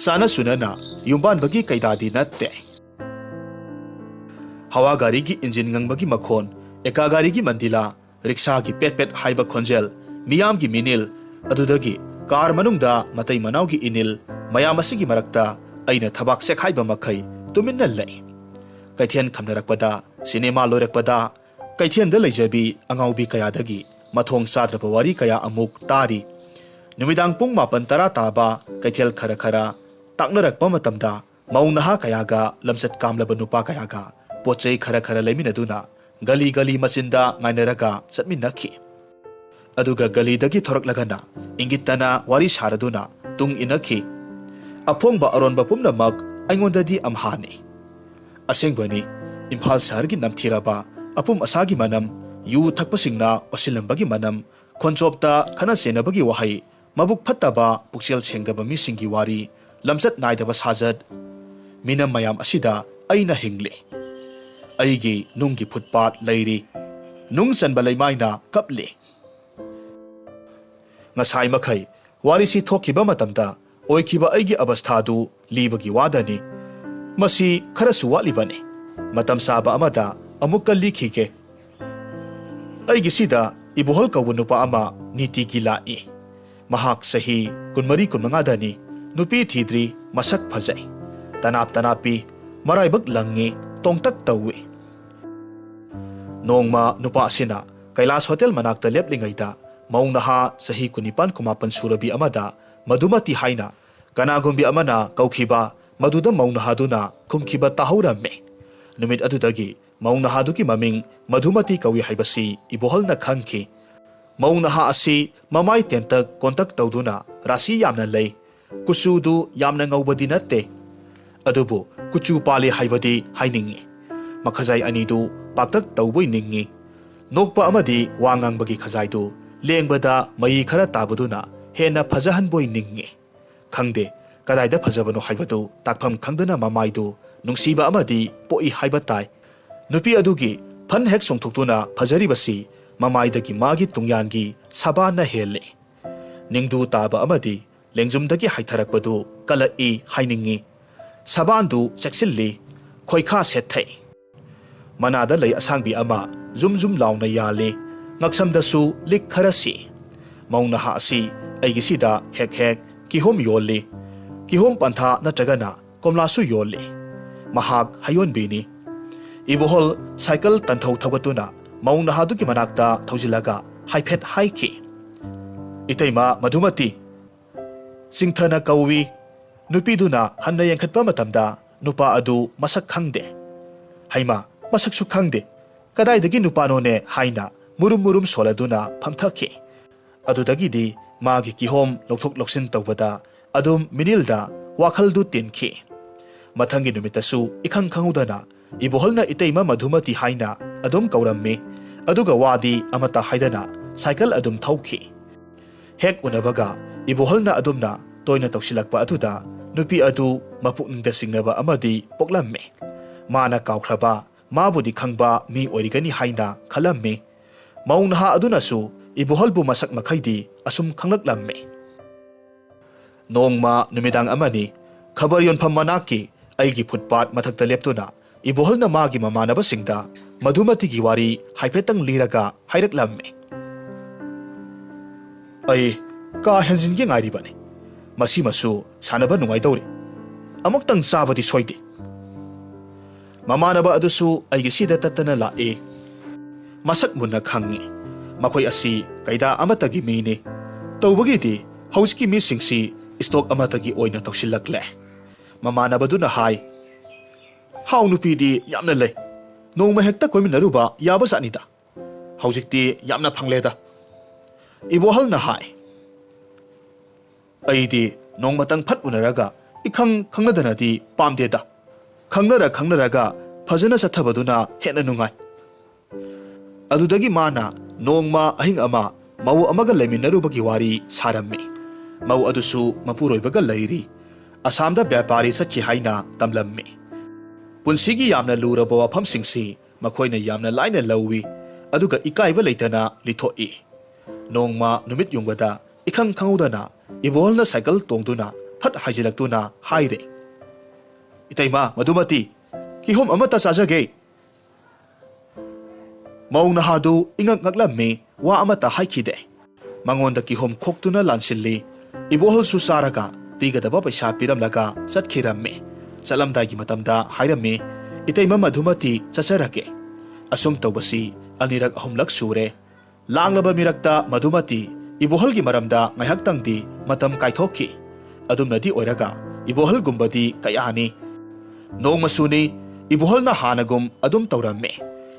ꯆꯥꯅ ꯁꯨꯅꯅ ꯌꯨꯝꯕꯥꯟꯕꯒꯤ ꯀꯩꯗꯥꯗꯤ ꯅꯠꯇꯦ꯫ ꯍꯋꯥ ꯒꯥꯔꯤꯒꯤ ꯏꯟꯖꯤꯟ ꯉꯪꯕꯒꯤ ꯃꯈꯣꯟ, ꯑꯦꯀꯥ ꯒꯥꯔꯤꯒꯤ ꯃꯟꯗꯤꯂꯥ, ꯔꯤꯛꯁꯥꯒꯤ ꯄꯦꯠ ꯄꯦꯠ ꯍꯥꯏꯕ ꯈꯣꯟꯖꯦꯜ, ꯃꯤꯌꯥꯝꯒꯤ ꯃꯤꯅꯤꯜ, ꯑꯗꯨꯗꯒꯤ ꯀꯥꯔ ꯃꯅꯨꯡꯗ ꯃꯇꯩ ꯃꯅꯥꯎꯒꯤ ꯏꯅꯤꯜ, ꯃꯌꯥꯝ ꯑꯁꯤꯒꯤ ꯃꯔꯛꯇ ꯑꯩꯅ ꯊꯕꯥꯛ ꯆꯦꯛꯈꯥꯏꯕ ꯃꯈꯩ ꯇꯨꯃꯤꯟꯅ ꯂꯩ꯫ ꯀꯩꯊꯦꯜ ꯈꯝꯅꯔꯛꯄꯗ, ꯁꯤꯅꯦꯃꯥ ꯂꯣꯏꯔꯛꯄꯗ, ꯀꯩꯊꯦꯜꯗ ꯂꯩꯖꯕꯤ ꯑꯉꯥꯎꯕꯤ ꯀꯌꯥꯗꯒꯤ ꯃꯊꯣꯡ ꯆꯥꯗ꯭ꯔꯕ ꯋꯥꯔꯤ ꯀꯌꯥ ꯑꯃꯨꯛ ꯇꯥꯔꯤ꯫ ꯅꯨꯃꯤꯗꯥꯡ ꯄꯨꯡ ꯃꯥꯄꯟ ꯇꯔꯥ ꯇꯥꯕ ꯀꯩꯊꯦꯜ ꯈꯔ ꯈꯔ ꯇꯥꯛꯅꯔꯛꯄ ꯃꯇꯝꯗ, ꯃꯧ ꯅꯍꯥ ꯀꯌꯥꯒ ꯂꯝꯆꯠ ꯀꯥꯝꯂꯕ ꯅꯨꯄꯥ ꯀꯌꯥꯒ ꯄꯣꯠ ꯆꯩ ꯈꯔ ꯈꯔ ꯂꯩꯃꯤꯟꯅꯗꯨꯅ ꯒꯂꯤ ꯒꯂꯤ ꯃꯆꯤꯟꯗ ꯉꯥꯏꯅꯔꯒ ꯆꯠꯃꯤꯟꯅꯈꯤ꯫ ꯑꯗꯨꯒ ꯒꯂꯤꯗꯒꯤ ꯊꯣꯔꯛꯂꯒꯅ ꯏꯪꯒꯤꯠꯇꯅ ꯋꯥꯔꯤ ꯁꯥꯔꯗꯨꯅ ꯇꯨꯡ ꯏꯟꯅꯈꯤ꯫ ꯑꯐꯣꯡꯕ ꯑꯔꯣꯟꯕ ꯄꯨꯝꯅꯃꯛ ꯑꯩꯉꯣꯟꯗꯗꯤ ꯑꯝꯍꯥꯅꯤ꯫ ꯑꯁꯦꯡꯕꯅꯤ, ꯏꯝꯐꯥꯜ ꯁꯍꯔꯒꯤ ꯅꯝꯊꯤꯔꯕ ꯑꯄꯨꯝ ꯑꯁꯥꯒꯤ ꯃꯅꯝ, ꯌꯨ ꯊꯛꯄꯁꯤꯡꯅ ꯑꯣꯁꯤꯜꯂꯝꯕꯒꯤ ꯃꯅꯝ, ꯈꯣꯟꯆꯣꯞꯇ ꯈꯠꯅ ꯆꯩꯅꯕꯒꯤ ꯋꯥꯍꯩ, ꯃꯕꯨꯛ ꯐꯠꯇꯕ, ꯄꯨꯛꯆꯦꯜ ꯁꯦꯡꯗꯕ ꯃꯤꯁꯤꯡꯒꯤ ꯋꯥꯔꯤ, ꯂꯝꯆꯠ ꯅꯥꯏꯗꯕ ꯁꯥꯖꯠ, ꯃꯤꯅꯝ ꯃꯌꯥꯝ ꯑꯁꯤꯗ ꯑꯩꯅ ꯍꯤꯡꯂꯤ꯫ ꯑꯩꯒꯤ ꯅꯨꯡꯒꯤ ꯐꯨꯠꯄꯥꯠ ꯂꯩꯔꯤ꯫ ꯅꯨꯡ ꯆꯟꯕ ꯂꯩꯃꯥꯏꯅ ꯀꯞꯂꯤ꯫ ꯉꯁꯥꯏ ꯃꯈꯩ ꯋꯥꯔꯤꯁꯤ ꯊꯣꯛꯈꯤꯕ ꯃꯇꯝꯗ ꯑꯣꯏꯈꯤꯕ ꯑꯩꯒꯤ ꯑꯕꯁꯊꯥꯗꯨ ꯂꯤꯕꯒꯤ ꯋꯥꯗꯅꯤ꯫ ꯃꯁꯤ ꯈꯔꯁꯨ ꯋꯥꯠꯂꯤꯕꯅꯤ꯫ ꯃꯇꯝ ꯆꯥꯕ ꯑꯃꯗ ꯑꯃꯨꯛꯀ ꯂꯤꯈꯤꯒꯦ꯫ ꯑꯩꯒꯤꯁꯤꯗ ꯏꯕꯣꯍꯜ ꯀꯧꯕ ꯅꯨꯄꯥ ꯑꯃ ꯅꯤꯇꯤꯒꯤ ꯂꯥꯛꯏ꯫ ꯃꯍꯥꯛ ꯆꯍꯤ ꯀꯨꯟꯃꯔꯤ ꯀꯨꯟꯃꯉꯥꯗꯅꯤ꯫ ꯅꯨꯄꯤ ꯊꯤꯗ꯭ꯔꯤ, ꯃꯁꯛ ꯐꯖꯩ꯫ ꯇꯅꯥꯞ ꯇꯅꯥꯞꯄꯤ, ꯃꯔꯥꯏꯕꯛ ꯂꯪꯉꯤ, ꯇꯣꯡꯇꯛ ꯇꯧꯏ꯫ ꯅꯣꯡꯃ ꯅꯨꯄꯥ ꯑꯁꯤꯅ ꯀꯩꯂꯥꯁ ꯍꯣꯇꯦꯜ ꯃꯅꯥꯛꯇ ꯂꯦꯞꯂꯤꯉꯩꯗ ꯃꯧ ꯅꯍꯥ ꯆꯍꯤ ꯀꯨꯟꯅꯤꯄꯥꯟ ꯀꯨꯟꯃꯥꯄꯟ ꯁꯨꯔꯕꯤ ꯑꯃꯗ ꯃꯙꯨꯃꯇꯤ ꯍꯥꯏꯅ ꯀꯅꯥꯒꯨꯝꯕꯤ ꯑꯃꯅ ꯀꯧꯈꯤꯕ ꯃꯗꯨꯗ ꯃꯧ ꯅꯍꯥꯗꯨꯅ ꯈꯨꯝꯈꯤꯕ ꯇꯥꯍꯧꯔꯝꯃꯤ꯫ ꯅꯨꯃꯤꯠ ꯑꯗꯨꯗꯒꯤ ꯃꯧ ꯅꯍꯥꯗꯨꯒꯤ ꯃꯃꯤꯡ ꯃꯙꯨꯃꯇꯤ ꯀꯧꯏ ꯍꯥꯏꯕꯁꯤ ꯏꯕꯣꯍꯜꯅ ꯈꯪꯈꯤ꯫ ꯃꯧ ꯅꯍꯥ ꯑꯁꯤ ꯃꯃꯥꯏ ꯇꯦꯟꯇꯛ ꯀꯣꯟꯇꯛ ꯇꯧꯗꯨꯅ ꯔꯥꯁꯤ ꯌꯥꯝꯅ ꯂꯩ꯫ ꯀꯨꯆꯨꯗꯨ ꯌꯥꯝꯅ ꯉꯧꯕꯗꯤ ꯅꯠꯇꯦ, ꯑꯗꯨꯕꯨ ꯀꯨꯆꯨ ꯄꯥꯜꯂꯤ ꯍꯥꯏꯕꯗꯤ ꯍꯥꯏꯅꯤꯡꯏ꯫ ꯃꯈꯖꯥꯏ ꯑꯅꯤꯗꯨ ꯄꯥꯛꯇꯛ ꯇꯧꯕꯣꯏ ꯅꯤꯡꯏ꯫ ꯅꯣꯛꯄ ꯑꯃꯗꯤ ꯋꯥ ꯉꯥꯡꯕꯒꯤ ꯈꯖꯥꯏꯗꯨ ꯂꯦꯡꯕꯗ ꯃꯌꯤ ꯈꯔ ꯇꯥꯕꯗꯨꯅ ꯍꯦꯟꯅ ꯐꯖꯍꯟꯕꯣꯏ ꯅꯤꯡꯏ꯫ ꯈꯪꯗꯦ, ꯀꯗꯥꯏꯗ ꯐꯖꯕꯅꯣ ꯍꯥꯏꯕꯗꯨ ꯇꯥꯛꯐꯝ ꯈꯪꯗꯅ ꯃꯃꯥꯏꯗꯨ ꯅꯨꯡꯁꯤꯕ ꯑꯃꯗꯤ ꯄꯣꯛꯏ ꯍꯥꯏꯕ ꯇꯥꯏ꯫ ꯅꯨꯄꯤ ꯑꯗꯨꯒꯤ ꯐꯟ ꯍꯦꯛ ꯆꯣꯡꯊꯣꯛꯇꯨꯅ ꯐꯖꯔꯤꯕꯁꯤ ꯃꯃꯥꯏꯗꯒꯤ ꯃꯥꯒꯤ ꯇꯨꯡꯌꯥꯟꯒꯤ ꯁꯕꯥꯟꯅ ꯍꯦꯜꯂꯤ꯫ ꯅꯤꯡꯗꯨ ꯇꯥꯕ ꯑꯃꯗꯤ ꯂꯦꯡꯖꯨꯝꯗꯒꯤ ꯍꯥꯏꯊꯔꯛꯄꯗꯨ ꯀꯜꯂꯛꯏ ꯍꯥꯏꯅꯤꯡꯏ꯫ ꯁꯕꯥꯟꯗꯨ ꯆꯦꯛꯁꯤꯜꯂꯤ, ꯈꯣꯏꯈꯥ ꯁꯦꯠꯊꯩ꯫ ꯃꯅꯥꯗ ꯂꯩ ꯑꯁꯥꯡꯕꯤ ꯑꯃ ꯖꯨꯝ ꯖꯨꯝ ꯂꯥꯎꯅ ꯌꯥꯜꯂꯤ, ꯉꯛꯁꯝꯗꯁꯨ ꯂꯤꯛ ꯈꯔ ꯁꯤ꯫ ꯃꯧ ꯅꯍꯥ ꯑꯁꯤ ꯑꯩꯒꯤꯁꯤꯗ ꯍꯦꯛ ꯍꯦꯛ ꯀꯤꯍꯣꯝ ꯌꯣꯜꯂꯤ꯫ ꯀꯤꯍꯣꯝ ꯄꯟꯊꯥ ꯅꯠꯇ꯭ꯔꯒꯅ ꯀꯣꯝꯂꯥꯁꯨ ꯌꯣꯜꯂꯤ꯫ ꯃꯍꯥꯛ ꯍꯩꯌꯣꯟꯕꯤꯅꯤ꯫ ꯏꯕꯣꯍꯜ ꯁꯥꯏꯀꯜ ꯇꯟꯊꯧ ꯊꯧꯒꯠꯇꯨꯅ ꯃꯧ ꯅꯍꯥꯗꯨꯒꯤ ꯃꯅꯥꯛꯇ ꯊꯧꯖꯤꯜꯂꯒ ꯍꯥꯏꯐꯦꯠ ꯍꯥꯏꯈꯤ, "ꯏꯇꯩꯃ ꯃꯙꯨꯃꯇꯤ, ꯆꯤꯡꯊꯅ ꯀꯧꯏ꯫" ꯅꯨꯄꯤꯗꯨꯅ ꯍꯟꯅ ꯌꯦꯡꯈꯠꯄ ꯃꯇꯝꯗ ꯅꯨꯄꯥ ꯑꯗꯨ ꯃꯁꯛ ꯈꯪꯗꯦ꯫ "ꯍꯩꯃꯥ, ꯃꯁꯛꯁꯨ ꯈꯪꯗꯦ, ꯀꯗꯥꯏꯗꯒꯤ ꯅꯨꯄꯥꯅꯣꯅꯦ?" ꯍꯥꯏꯅ ꯃꯨꯔꯨꯝ ꯃꯨꯔꯨꯝ ꯁꯣꯜꯂꯗꯨꯅ ꯐꯝꯊꯈꯤ꯫ ꯑꯗꯨꯗꯒꯤꯗꯤ ꯃꯥꯒꯤ ꯀꯤꯍꯣꯝ ꯂꯧꯊꯣꯛ ꯂꯧꯁꯤꯟ ꯇꯧꯕꯗ ꯑꯗꯨꯝ ꯃꯤꯅꯤꯜꯗ ꯋꯥꯈꯜꯗꯨ ꯇꯤꯟꯈꯤ꯫ ꯃꯊꯪꯒꯤ ꯅꯨꯃꯤꯠꯇꯁꯨ ꯏꯈꯪ ꯈꯪꯍꯧꯗꯅ ꯏꯕꯣꯍꯜꯅ ꯏꯇꯩꯃ ꯃꯙꯨꯃꯇꯤ ꯍꯥꯏꯅ ꯑꯗꯨꯝ ꯀꯧꯔꯝꯃꯤ꯫ ꯑꯗꯨꯒ ꯋꯥꯗꯤ ꯑꯃꯠꯇ ꯍꯥꯏꯗꯅ ꯁꯥꯏꯀꯜ ꯑꯗꯨꯝ ꯊꯧꯈꯤ꯫ ꯍꯦꯛ ꯎꯅꯕꯒ ꯏꯕꯣꯍꯜꯅ ꯑꯗꯨꯝꯅ ꯇꯣꯏꯅ ꯇꯧꯁꯤꯜꯂꯛꯄ ꯑꯗꯨꯗ ꯅꯨꯄꯤ ꯑꯗꯨ ꯃꯄꯨꯛꯅꯤꯡꯗ ꯆꯤꯡꯅꯕ ꯑꯃꯗꯤ ꯄꯣꯛꯂꯝꯃꯤ꯫ ꯃꯥꯅ ꯀꯥꯎꯈ꯭ꯔꯕ, ꯃꯥꯕꯨꯗꯤ ꯈꯪꯕ ꯃꯤ ꯑꯣꯏꯔꯤꯒꯅꯤ ꯍꯥꯏꯅ ꯈꯜꯂꯝꯃꯤ꯫ ꯃꯧ ꯅꯍꯥ ꯑꯗꯨꯅꯁꯨ ꯏꯕꯣꯍꯜꯕꯨ ꯃꯁꯛ ꯃꯈꯩꯗꯤ ꯑꯁꯨꯝ ꯈꯪꯂꯛꯂꯝꯃꯤ꯫ ꯅꯣꯡꯃ ꯅꯨꯃꯤꯗꯥꯡ ꯑꯃꯅꯤ, ꯈꯕꯔ ꯌꯣꯟꯐꯝ ꯃꯅꯥꯛꯀꯤ ꯑꯩꯒꯤ ꯐꯨꯠꯄꯥꯠ ꯃꯊꯛꯇ ꯂꯦꯞꯇꯨꯅ ꯏꯕꯣꯍꯜꯅ ꯃꯥꯒꯤ ꯃꯃꯥꯟꯅꯕꯁꯤꯡꯗ ꯃꯙꯨꯃꯇꯤꯒꯤ ꯋꯥꯔꯤ ꯍꯥꯏꯐꯦꯠꯇꯪ ꯂꯤꯔꯒ ꯍꯥꯏꯔꯛꯂꯝꯃꯤ꯫ "ꯑꯩ ꯀꯥ ꯍꯦꯟꯖꯤꯟꯒꯦ ꯉꯥꯏꯔꯤꯕꯅꯤ꯫ ꯃꯁꯤꯃꯁꯨ ꯁꯥꯟꯅꯕ ꯅꯨꯡꯉꯥꯏꯗꯧꯔꯤ꯫ ꯑꯃꯨꯛꯇꯪ ꯆꯥꯕꯗꯤ ꯁꯣꯏꯗꯦ꯫" ꯃꯃꯥꯟꯅꯕ ꯑꯗꯨꯁꯨ ꯑꯩꯒꯤ ꯁꯤꯗ ꯇꯠꯇꯅ ꯂꯥꯛꯏ꯫ ꯃꯁꯛ ꯃꯨꯟꯅ ꯈꯪꯉꯤ꯫ ꯃꯈꯣꯏ ꯑꯁꯤ ꯀꯩꯗꯥ ꯑꯃꯠꯇꯒꯤ ꯃꯤꯅꯤ꯫ ꯇꯧꯕꯒꯤꯗꯤ ꯍꯧꯖꯤꯛꯀꯤ ꯃꯤꯁꯤꯡꯁꯤ ꯏꯁꯇꯣꯛ ꯑꯃꯠꯇꯒꯤ ꯑꯣꯏꯅ ꯇꯧꯁꯤꯜꯂꯛꯂꯦ꯫ ꯃꯃꯥꯟꯅꯕꯗꯨꯅ ꯍꯥꯏ, "ꯍꯥꯎ, ꯅꯨꯄꯤꯗꯤ ꯌꯥꯝꯅ ꯂꯩ꯫ ꯅꯣꯡꯃ ꯍꯦꯛꯇ ꯀꯣꯏꯃꯤꯟꯅꯔꯨꯕ ꯌꯥꯕꯖꯥꯠꯅꯤꯗ꯫ ꯍꯧꯖꯤꯛꯇꯤ ꯌꯥꯝꯅ ꯐꯪꯂꯦꯗ꯫" ꯏꯕꯣꯍꯜꯅ ꯍꯥꯏ, "ꯑꯩꯗꯤ ꯅꯣꯡꯃꯇꯪ ꯐꯠ ꯎꯅꯔꯒ ꯏꯈꯪ ꯈꯪꯅꯗꯅꯗꯤ ꯄꯥꯝꯗꯦꯗ꯫ ꯈꯪꯅꯔ ꯈꯪꯅꯔꯒ ꯐꯖꯅ ꯆꯠꯊꯕꯗꯨꯅ ꯍꯦꯟꯅ ꯅꯨꯡꯉꯥꯏ꯫" ꯑꯗꯨꯗꯒꯤ ꯃꯥꯅ ꯅꯣꯡꯃ ꯑꯍꯤꯡ ꯑꯃ ꯃꯧ ꯑꯃꯒ ꯂꯩꯃꯤꯟꯅꯔꯨꯕꯒꯤ ꯋꯥꯔꯤ ꯁꯥꯔꯝꯃꯤ꯫ ꯃꯧ ꯑꯗꯨꯁꯨ ꯃꯄꯨꯔꯣꯏꯕꯒ ꯂꯩꯔꯤ꯫ ꯑꯁꯥꯝꯗ ꯕ꯭ꯌꯥꯄꯥꯔꯤ ꯆꯠꯈꯤ ꯍꯥꯏꯅ ꯇꯝꯂꯝꯃꯤ꯫ ꯄꯨꯟꯁꯤꯒꯤ ꯌꯥꯝꯅ ꯂꯨꯔꯕ ꯋꯥꯐꯝꯁꯤꯡꯁꯤ ꯃꯈꯣꯏꯅ ꯌꯥꯝꯅ ꯂꯥꯏꯅ ꯂꯧꯏ, ꯑꯗꯨꯒ ꯏꯀꯥꯏꯕ ꯂꯩꯇꯅ ꯂꯤꯊꯣꯛꯏ꯫ ꯅꯣꯡꯃ ꯅꯨꯃꯤꯠ ꯌꯨꯡꯕꯗ ꯏꯈꯪ ꯈꯪꯍꯧꯗꯅ ꯏꯕꯣꯍꯜꯅ ꯁꯥꯏꯀꯜ ꯇꯣꯡꯗꯨꯅ ꯐꯠ ꯍꯥꯏꯖꯤꯜꯂꯛꯇꯨꯅ ꯍꯥꯏꯔꯦ, "ꯏꯇꯩꯃ ꯃꯗꯨꯃꯇꯤ, ꯀꯤꯍꯣꯝ ꯑꯃꯠꯇ ꯆꯥꯖꯒꯦ꯫" ꯃꯧ ꯅꯍꯥꯗꯨ ꯏꯉꯛ ꯉꯛꯂꯝꯃꯤ, ꯋꯥ ꯑꯃꯠꯇ ꯍꯥꯏꯈꯤꯗꯦ꯫ ꯃꯉꯣꯟꯗ ꯀꯤꯍꯣꯝ ꯈꯣꯛꯇꯨꯅ ꯂꯥꯟꯁꯤꯜꯂꯤ꯫ ꯏꯕꯣꯍꯜꯁꯨ ꯆꯥꯔꯒ ꯄꯤꯒꯗꯕ ꯄꯩꯁꯥ ꯄꯤꯔꯝꯂꯒ ꯆꯠꯈꯤꯔꯝꯃꯤ꯫ ꯆꯠꯂꯝꯗꯥꯏꯒꯤ ꯃꯇꯝꯗ ꯍꯥꯏꯔꯝꯃꯤ, "ꯏꯇꯩꯃ ꯃꯗꯨꯃꯇꯤ ꯆꯠꯆꯔꯒꯦ꯫" ꯑꯁꯨꯝ ꯇꯧꯕꯁꯤ ꯑꯅꯤꯔꯛ ꯑꯍꯨꯝꯂꯛ ꯁꯨꯔꯦ꯫ ꯂꯥꯡꯂꯕ ꯃꯤꯔꯛꯇ ꯃꯗꯨꯃꯇꯤ ꯏꯕꯣꯍꯜꯒꯤ ꯃꯔꯝꯗ ꯉꯥꯏꯍꯥꯛꯇꯪꯗꯤ ꯃꯇꯝ ꯀꯥꯏꯊꯣꯛꯈꯤ꯫ ꯑꯗꯨꯝꯅꯗꯤ ꯑꯣꯏꯔꯒ ꯏꯕꯣꯍꯜꯒꯨꯝꯕꯗꯤ ꯀꯌꯥꯅꯤ꯫ ꯅꯣꯡꯃꯁꯨꯅꯤ, ꯏꯕꯣꯍꯜꯅ ꯍꯥꯟꯅꯒꯨꯝ ꯑꯗꯨꯝ ꯇꯧꯔꯝꯃꯤ꯫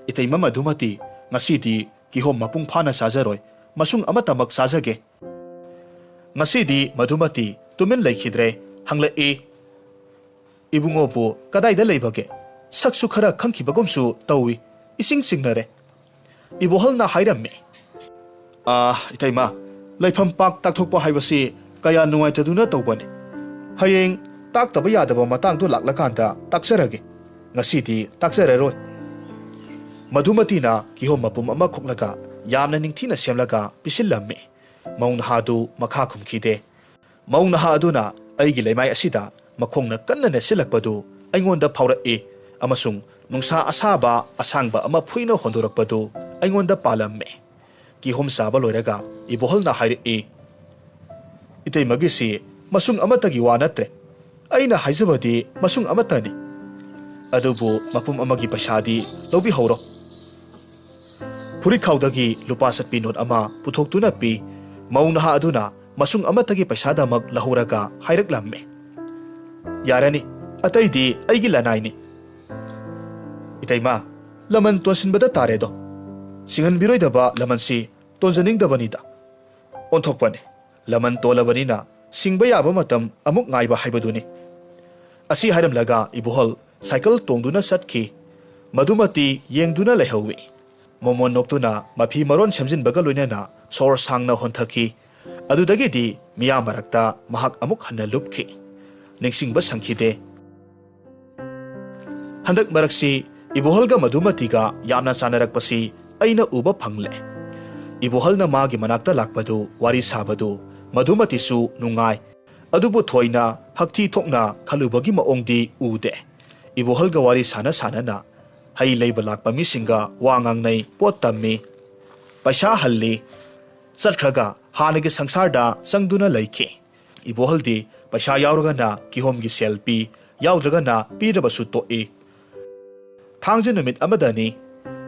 "ꯏꯇꯩꯃ ꯃꯗꯨꯃꯇꯤ, ꯉꯁꯤꯗꯤ ꯀꯤꯍꯣꯝ ꯃꯄꯨꯡ ꯐꯥꯅ ꯆꯥꯖꯔꯣꯏ, ꯃꯁꯨꯡ ꯑꯃꯠꯇꯃꯛ ꯆꯥꯖꯒꯦ꯫" ꯉꯁꯤꯗꯤ ꯃꯗꯨꯃꯇꯤ ꯇꯨꯃꯤꯟ ꯂꯩꯈꯤꯗ꯭ꯔꯦ, ꯍꯪꯂꯛꯏ, "ꯏꯕꯨꯡꯉꯣꯕꯨ ꯀꯗꯥꯏꯗ ꯂꯩꯕꯒꯦ? ꯁꯛꯁꯨ ꯈꯔ ꯈꯪꯈꯤꯕꯒꯨꯝꯁꯨ ꯇꯧꯏ, ꯏꯁꯤꯡ ꯆꯤꯡꯅꯔꯦ꯫" ꯏꯕꯣꯍꯜꯅ ꯍꯥꯏꯔꯝꯃꯤ, "ꯑꯥ, ꯏꯇꯩꯃ, ꯂꯩꯐꯝ ꯄꯥꯛ ꯇꯥꯛꯊꯣꯛꯄ ꯍꯥꯏꯕꯁꯤ ꯀꯌꯥ ꯅꯨꯡꯉꯥꯏꯇꯗꯨꯅ ꯇꯧꯕꯅꯤ꯫ ꯍꯌꯦꯡ ꯇꯥꯛꯇꯕ ꯌꯥꯗꯕ ꯃꯇꯥꯡꯗꯣ ꯂꯥꯛꯂꯀꯥꯟꯗ ꯇꯥꯛꯆꯔꯒꯦ꯫ ꯉꯁꯤꯗꯤ ꯇꯥꯛꯆꯔꯔꯣꯏ꯫" ꯃꯗꯨꯃꯇꯤꯅ ꯀꯤꯍꯣꯝ ꯃꯄꯨꯝ ꯑꯃ ꯈꯣꯛꯂꯒ ꯌꯥꯝꯅ ꯅꯤꯡꯊꯤꯅ ꯁꯦꯝꯂꯒ ꯄꯤꯁꯤꯜꯂꯝꯃꯤ꯫ ꯃꯧ ꯅꯍꯥꯗꯨ ꯃꯈꯥ ꯈꯨꯝꯈꯤꯗꯦ꯫ ꯃꯧ ꯅꯍꯥ ꯑꯗꯨꯅ ꯑꯩꯒꯤ ꯂꯩꯃꯥꯏ ꯑꯁꯤꯗ ꯃꯈꯣꯡꯅ ꯀꯟꯅ ꯅꯦꯠꯁꯤꯜꯂꯛꯄꯗꯨ ꯑꯩꯉꯣꯟꯗ ꯐꯥꯎꯔꯛꯏ, ꯑꯃꯁꯨꯡ ꯅꯨꯡꯁꯥ ꯑꯁꯥꯕ ꯑꯁꯥꯡꯕ ꯑꯃ ꯐꯨꯏꯅ ꯍꯣꯟꯗꯣꯔꯛꯄꯗꯨ ꯑꯩꯉꯣꯟꯗ ꯄꯥꯜꯂꯝꯃꯤ꯫ ꯀꯤꯍꯣꯝ ꯆꯥꯕ ꯂꯣꯏꯔꯒ ꯏꯕꯣꯍꯜꯅ ꯍꯥꯏꯔꯛꯏ, "ꯏꯇꯩꯃꯒꯤꯁꯤ ꯃꯁꯨꯡ ꯑꯃꯠꯇꯒꯤ ꯋꯥ ꯅꯠꯇ꯭ꯔꯦ꯫ ꯑꯩꯅ ꯍꯥꯏꯖꯕꯗꯤ ꯃꯁꯨꯡ ꯑꯃꯠꯇꯅꯤ꯫ ꯑꯗꯨꯕꯨ ꯃꯄꯨꯝ ꯑꯃꯒꯤ ꯄꯩꯁꯥꯗꯤ ꯂꯧꯕꯤꯍꯧꯔꯣ꯫" ꯐꯨꯔꯤꯠꯈꯥꯎꯗꯒꯤ ꯂꯨꯄꯥ ꯆꯠꯄꯤ ꯅꯣꯠ ꯑꯃ ꯄꯨꯊꯣꯛꯇꯨꯅ ꯄꯤ꯫ ꯃꯧ ꯅꯍꯥ ꯑꯗꯨꯅ ꯃꯁꯨꯡ ꯑꯃꯠꯇꯒꯤ ꯄꯩꯁꯥꯗꯃꯛ ꯂꯧꯍꯧꯔꯒ ꯍꯥꯏꯔꯛꯂꯝꯃꯤ, "ꯌꯥꯔꯅꯤ, ꯑꯇꯩꯗꯤ ꯑꯩꯒꯤ ꯂꯅꯥꯏꯅꯤ꯫" "ꯏꯇꯩꯃ, ꯂꯃꯟ ꯇꯣꯟꯁꯤꯟꯕꯗ ꯇꯥꯔꯦꯗꯣ꯫ ꯁꯤꯡꯍꯟꯕꯤꯔꯣꯏꯗꯕ ꯂꯃꯟꯁꯤ ꯇꯣꯟꯖꯅꯤꯡꯗꯕꯅꯤꯗ꯫ ꯑꯣꯟꯊꯣꯛꯄꯅꯤ꯫ ꯂꯃꯟ ꯇꯣꯜꯂꯕꯅꯤꯅ ꯁꯤꯡꯕ ꯌꯥꯕ ꯃꯇꯝ ꯑꯃꯨꯛ ꯉꯥꯏꯕ ꯍꯥꯏꯕꯗꯨꯅꯤ꯫" ꯑꯁꯤ ꯍꯥꯏꯔꯝꯂꯒ ꯏꯕꯣꯍꯜ ꯁꯥꯏꯀꯜ ꯇꯣꯡꯗꯨꯅ ꯆꯠꯈꯤ꯫ ꯃꯗꯨꯃꯇꯤ ꯌꯦꯡꯗꯨꯅ ꯂꯩꯍꯧꯏ꯫ ꯃꯣꯃꯣꯟ ꯅꯣꯛꯇꯨꯅ ꯃꯐꯤ ꯃꯔꯣꯟ ꯁꯦꯝꯖꯤꯟꯕꯒ ꯂꯣꯏꯅꯅ ꯁꯣꯔ ꯁꯥꯡꯅ ꯍꯣꯟꯊꯈꯤ꯫ ꯑꯗꯨꯗꯒꯤꯗꯤ ꯃꯤꯌꯥꯝ ꯃꯔꯛꯇ ꯃꯍꯥꯛ ꯑꯃꯨꯛ ꯍꯟꯅ ꯂꯨꯞꯈꯤ꯫ ꯅꯤꯡꯁꯤꯡꯕ ꯁꯪꯈꯤꯗꯦ꯫ ꯍꯟꯗꯛ ꯃꯔꯛꯁꯤ ꯏꯕꯣꯍꯜꯒ ꯃꯙꯨꯃꯇꯤꯒ ꯌꯥꯝꯅ ꯆꯥꯟꯅꯔꯛꯄꯁꯤ ꯑꯩꯅ ꯎꯕ ꯐꯪꯂꯦ꯫ ꯏꯕꯣꯍꯜꯅ ꯃꯥꯒꯤ ꯃꯅꯥꯛꯇ ꯂꯥꯛꯄꯗꯨ, ꯋꯥꯔꯤ ꯁꯥꯕꯗꯨ ꯃꯙꯨꯃꯇꯤꯁꯨ ꯅꯨꯡꯉꯥꯏ꯫ ꯑꯗꯨꯕꯨ ꯊꯣꯏꯅ ꯍꯛꯊꯤ ꯊꯣꯛꯅ ꯈꯜꯂꯨꯕꯒꯤ ꯃꯑꯣꯡꯗꯤ ꯎꯗꯦ꯫ ꯏꯕꯣꯍꯜꯒ ꯋꯥꯔꯤ ꯁꯥꯟꯅ ꯁꯥꯟꯅꯅ ꯍꯩ ꯂꯩꯕ ꯂꯥꯛꯄ ꯃꯤꯁꯤꯡꯒ ꯋꯥ ꯉꯥꯡꯅꯩ, ꯄꯣꯠ ꯇꯝꯃꯤ, ꯄꯩꯁꯥ ꯍꯜꯂꯤ꯫ ꯆꯠꯈ꯭ꯔꯒ ꯍꯥꯟꯅꯒꯤ ꯁꯪꯁꯥꯔꯗ ꯆꯪꯗꯨꯅ ꯂꯩꯈꯤ꯫ ꯏꯕꯣꯍꯜꯗꯤ ꯄꯩꯁꯥ ꯌꯥꯎꯔꯒꯅ ꯀꯤꯍꯣꯝꯒꯤ ꯁꯦꯜ ꯄꯤ, ꯌꯥꯎꯗ꯭ꯔꯒꯅ ꯄꯤꯗ꯭ꯔꯕꯁꯨ ꯇꯣꯛꯏ꯫ ꯊꯥꯡꯖ ꯅꯨꯃꯤꯠ ꯑꯃꯗꯅꯤ꯫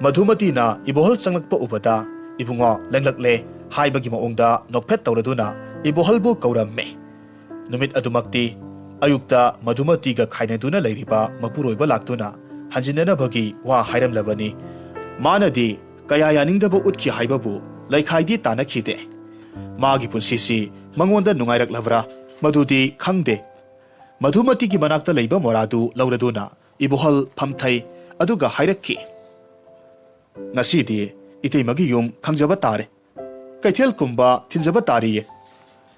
ꯃꯙꯨꯃꯇꯤꯅ ꯏꯕꯣꯍꯜ ꯆꯪꯂꯛꯄ ꯎꯕꯗ, "ꯏꯕꯨꯡꯉꯣ, ꯂꯦꯡꯂꯛꯂꯦ" ꯍꯥꯏꯕꯒꯤ ꯃꯑꯣꯡꯗ ꯅꯣꯛꯐꯦꯠ ꯇꯧꯔꯗꯨꯅ ꯏꯕꯣꯍꯜꯕꯨ ꯀꯧꯔꯝꯃꯤ꯫ ꯅꯨꯃꯤꯠ ꯑꯗꯨꯃꯛꯇꯤ ꯑꯌꯨꯛꯇ ꯃꯙꯨꯃꯇꯤꯒ ꯈꯥꯏꯅꯗꯨꯅ ꯂꯩꯔꯤꯕ ꯃꯄꯨꯔꯣꯏꯕ ꯂꯥꯛꯇꯨꯅ ꯍꯟꯖꯤꯟꯅꯅꯕꯒꯤ ꯋꯥ ꯍꯥꯏꯔꯝꯂꯕꯅꯤ꯫ ꯃꯥꯅꯗꯤ ꯀꯌꯥ ꯌꯥꯅꯤꯡꯗꯕ ꯎꯠꯈꯤ ꯍꯥꯏꯕꯕꯨ ꯂꯩꯈꯥꯏꯗꯤ ꯇꯥꯅꯈꯤꯗꯦ꯫ ꯃꯥꯒꯤ ꯄꯨꯟꯁꯤꯁꯤ ꯃꯉꯣꯟꯗ ꯅꯨꯡꯉꯥꯏꯔꯛꯂꯕ꯭ꯔꯥ, ꯃꯗꯨꯗꯤ ꯈꯪꯗꯦ꯫ ꯃꯙꯨꯃꯇꯤꯒꯤ ꯃꯅꯥꯛꯇ ꯂꯩꯕ ꯃꯣꯔꯥꯗꯨ ꯂꯧꯔꯗꯨꯅ ꯏꯕꯣꯍꯜ ꯐꯝꯊꯩ, ꯑꯗꯨꯒ ꯍꯥꯏꯔꯛꯈꯤ, "ꯉꯁꯤꯗꯤ ꯏꯇꯩꯃꯒꯤ ꯌꯨꯝ ꯈꯪꯖꯕ ꯇꯥꯔꯦ꯫ ꯀꯩꯊꯦꯜ ꯀꯨꯝꯕ ꯊꯤꯟꯖꯕ ꯇꯥꯔꯤꯌꯦ꯫"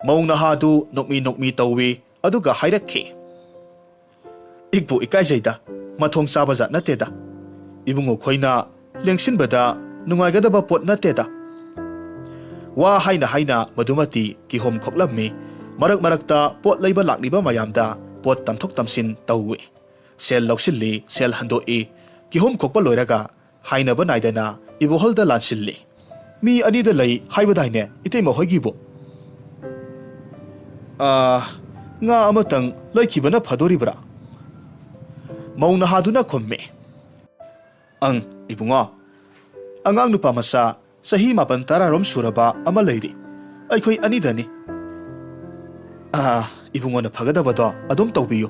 ꯃꯧ ꯅꯍꯥꯗꯨ ꯅꯣꯛꯃꯤ ꯅꯣꯛꯃꯤ ꯇꯧꯏ, ꯑꯗꯨꯒ ꯍꯥꯏꯔꯛꯈꯤ, "ꯏꯛꯄꯨ ꯏꯀꯥꯏꯖꯩꯗ, ꯃꯊꯣꯡ ꯆꯥꯕ ꯖꯥꯠ ꯅꯠꯇꯦꯗ꯫ ꯏꯕꯨꯡꯉꯣ ꯈꯣꯏꯅ ꯂꯦꯡꯁꯤꯟꯕꯗ ꯅꯨꯡꯉꯥꯏꯒꯗꯕ ꯄꯣꯠ ꯅꯠꯇꯦꯗ꯫" ꯋꯥ ꯍꯥꯏꯅ ꯍꯥꯏꯅ ꯃꯗꯨꯃꯇꯤ ꯀꯤꯍꯣꯝ ꯈꯣꯛꯂꯝꯃꯤ꯫ ꯃꯔꯛ ꯃꯔꯛꯇ ꯄꯣꯠ ꯂꯩꯕ ꯂꯥꯛꯂꯤꯕ ꯃꯌꯥꯝꯗ ꯄꯣꯠ ꯇꯝꯊꯣꯛ ꯇꯝꯁꯤꯟ ꯇꯧꯏ꯫ ꯁꯦꯜ ꯂꯧꯁꯤꯜꯂꯤ, ꯁꯦꯜ ꯍꯟꯗꯣꯛꯏ꯫ ꯀꯤꯍꯣꯝ ꯈꯣꯛꯄ ꯂꯣꯏꯔꯒ ꯍꯥꯏꯅꯕ ꯅꯥꯏꯗꯅ ꯏꯕꯣꯍꯜꯗ ꯂꯥꯟꯁꯤꯜꯂꯤ꯫ "ꯃꯤ ꯑꯅꯤꯗ ꯂꯩ ꯍꯥꯏꯕꯗꯥꯏꯅꯦ ꯏꯇꯩꯃ ꯍꯣꯏꯒꯤꯕꯨ?" "ꯑꯥ, ꯉꯥ ꯑꯃꯇꯪ ꯂꯩꯈꯤꯕꯅ ꯐꯗꯣꯔꯤꯕ꯭ꯔꯥ?" ꯃꯧ ꯅꯍꯥꯗꯨꯅ ꯈꯨꯝꯃꯤ꯫ "ꯑꯪ, ꯏꯕꯨꯡꯉꯣ, ꯑꯉꯥꯡ ꯅꯨꯄꯥ ꯃꯆꯥ ꯆꯍꯤ ꯃꯥꯄꯟ ꯇꯔꯥꯔꯣꯝ ꯁꯨꯔꯕ ꯑꯃ ꯂꯩꯔꯤ꯫ ꯑꯩꯈꯣꯏ ꯑꯅꯤꯗꯅꯤ꯫ ꯑꯥ, ꯏꯕꯨꯡꯉꯣꯅ ꯐꯒꯗꯕꯗꯣ ꯑꯗꯨꯝ ꯇꯧꯕꯤꯌꯨ꯫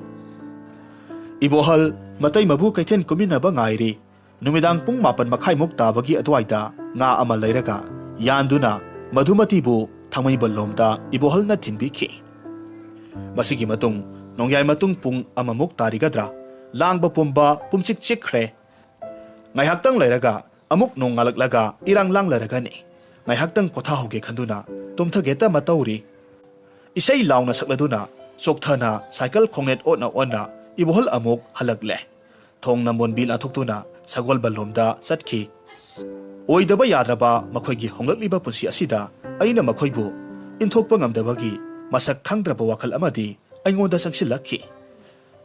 ꯏꯕꯣꯍꯜ ꯃꯇꯩ ꯃꯕꯨ ꯀꯩꯊꯦꯜ ꯀꯨꯝꯃꯤꯟꯅꯕ ꯉꯥꯏꯔꯤ꯫ ꯅꯨꯃꯤꯗꯥꯡ ꯄꯨꯡ ꯃꯥꯄꯟ ꯃꯈꯥꯏꯃꯨꯛ ꯇꯥꯕꯒꯤ ꯑꯗꯨꯋꯥꯏꯗ ꯉꯥ ꯑꯃ ꯂꯩꯔꯒ ꯌꯥꯟꯗꯨꯅ ꯃꯙꯨꯃꯇꯤꯕꯨ ꯊꯥꯡꯃꯩꯕꯟꯂꯣꯝꯗ ꯏꯕꯣꯍꯜꯅ ꯊꯤꯟꯕꯤꯈꯤ꯫ ꯃꯁꯤꯒꯤ ꯃꯇꯨꯡ ꯅꯣꯡꯌꯥꯏ ꯃꯇꯨꯡ ꯄꯨꯡ ꯑꯃꯃꯨꯛ ꯇꯥꯔꯤꯒꯗ꯭ꯔꯥ, ꯂꯥꯡꯕ ꯄꯨꯝꯕ ꯄꯨꯝꯆꯤꯛ ꯆꯤꯛꯈ꯭ꯔꯦ꯫ ꯉꯥꯏꯍꯥꯛꯇꯪ ꯂꯩꯔꯒ ꯑꯃꯨꯛ ꯅꯣꯡ ꯉꯥꯜꯂꯛꯂꯒ ꯏꯔꯥꯡ ꯂꯥꯡꯂꯔꯒꯅꯤ꯫ ꯉꯥꯏꯍꯥꯛꯇꯪ ꯄꯣꯊꯥꯍꯧꯒꯦ ꯈꯟꯗꯨꯅ ꯇꯨꯝꯊꯒꯦꯇ ꯃꯇꯧꯔꯤ꯫ ꯏꯁꯩ ꯂꯥꯎꯅ ꯁꯛꯂꯗꯨꯅ ꯆꯣꯛꯊꯅ ꯁꯥꯏꯀꯜ ꯈꯣꯡꯅꯦꯠ ꯑꯣꯠꯅ ꯑꯣꯠꯅ ꯏꯕꯣꯍꯜ ꯑꯃꯨꯛ ꯍꯜꯂꯛꯂꯦ꯫ ꯊꯣꯡ ꯅꯝꯕꯣꯟꯕꯤ ꯂꯥꯟꯊꯣꯛꯇꯨꯅ ꯁꯒꯣꯜꯕꯟꯂꯣꯝꯗ ꯆꯠꯈꯤ꯫ ꯑꯣꯏꯗꯕ ꯌꯥꯗ꯭ꯔꯕ ꯃꯈꯣꯏꯒꯤ ꯍꯣꯡꯂꯛꯂꯤꯕ ꯄꯨꯟꯁꯤ ꯑꯁꯤꯗ ꯑꯩꯅ ꯃꯈꯣꯏꯕꯨ ꯏꯟꯊꯣꯛꯄ ꯉꯝꯗꯕꯒꯤ ꯃꯁꯛ ꯈꯪꯗ꯭ꯔꯕ ꯋꯥꯈꯜ ꯑꯃꯗꯤ ꯑꯩꯉꯣꯟꯗ ꯆꯪꯁꯤꯜꯂꯛꯈꯤ꯫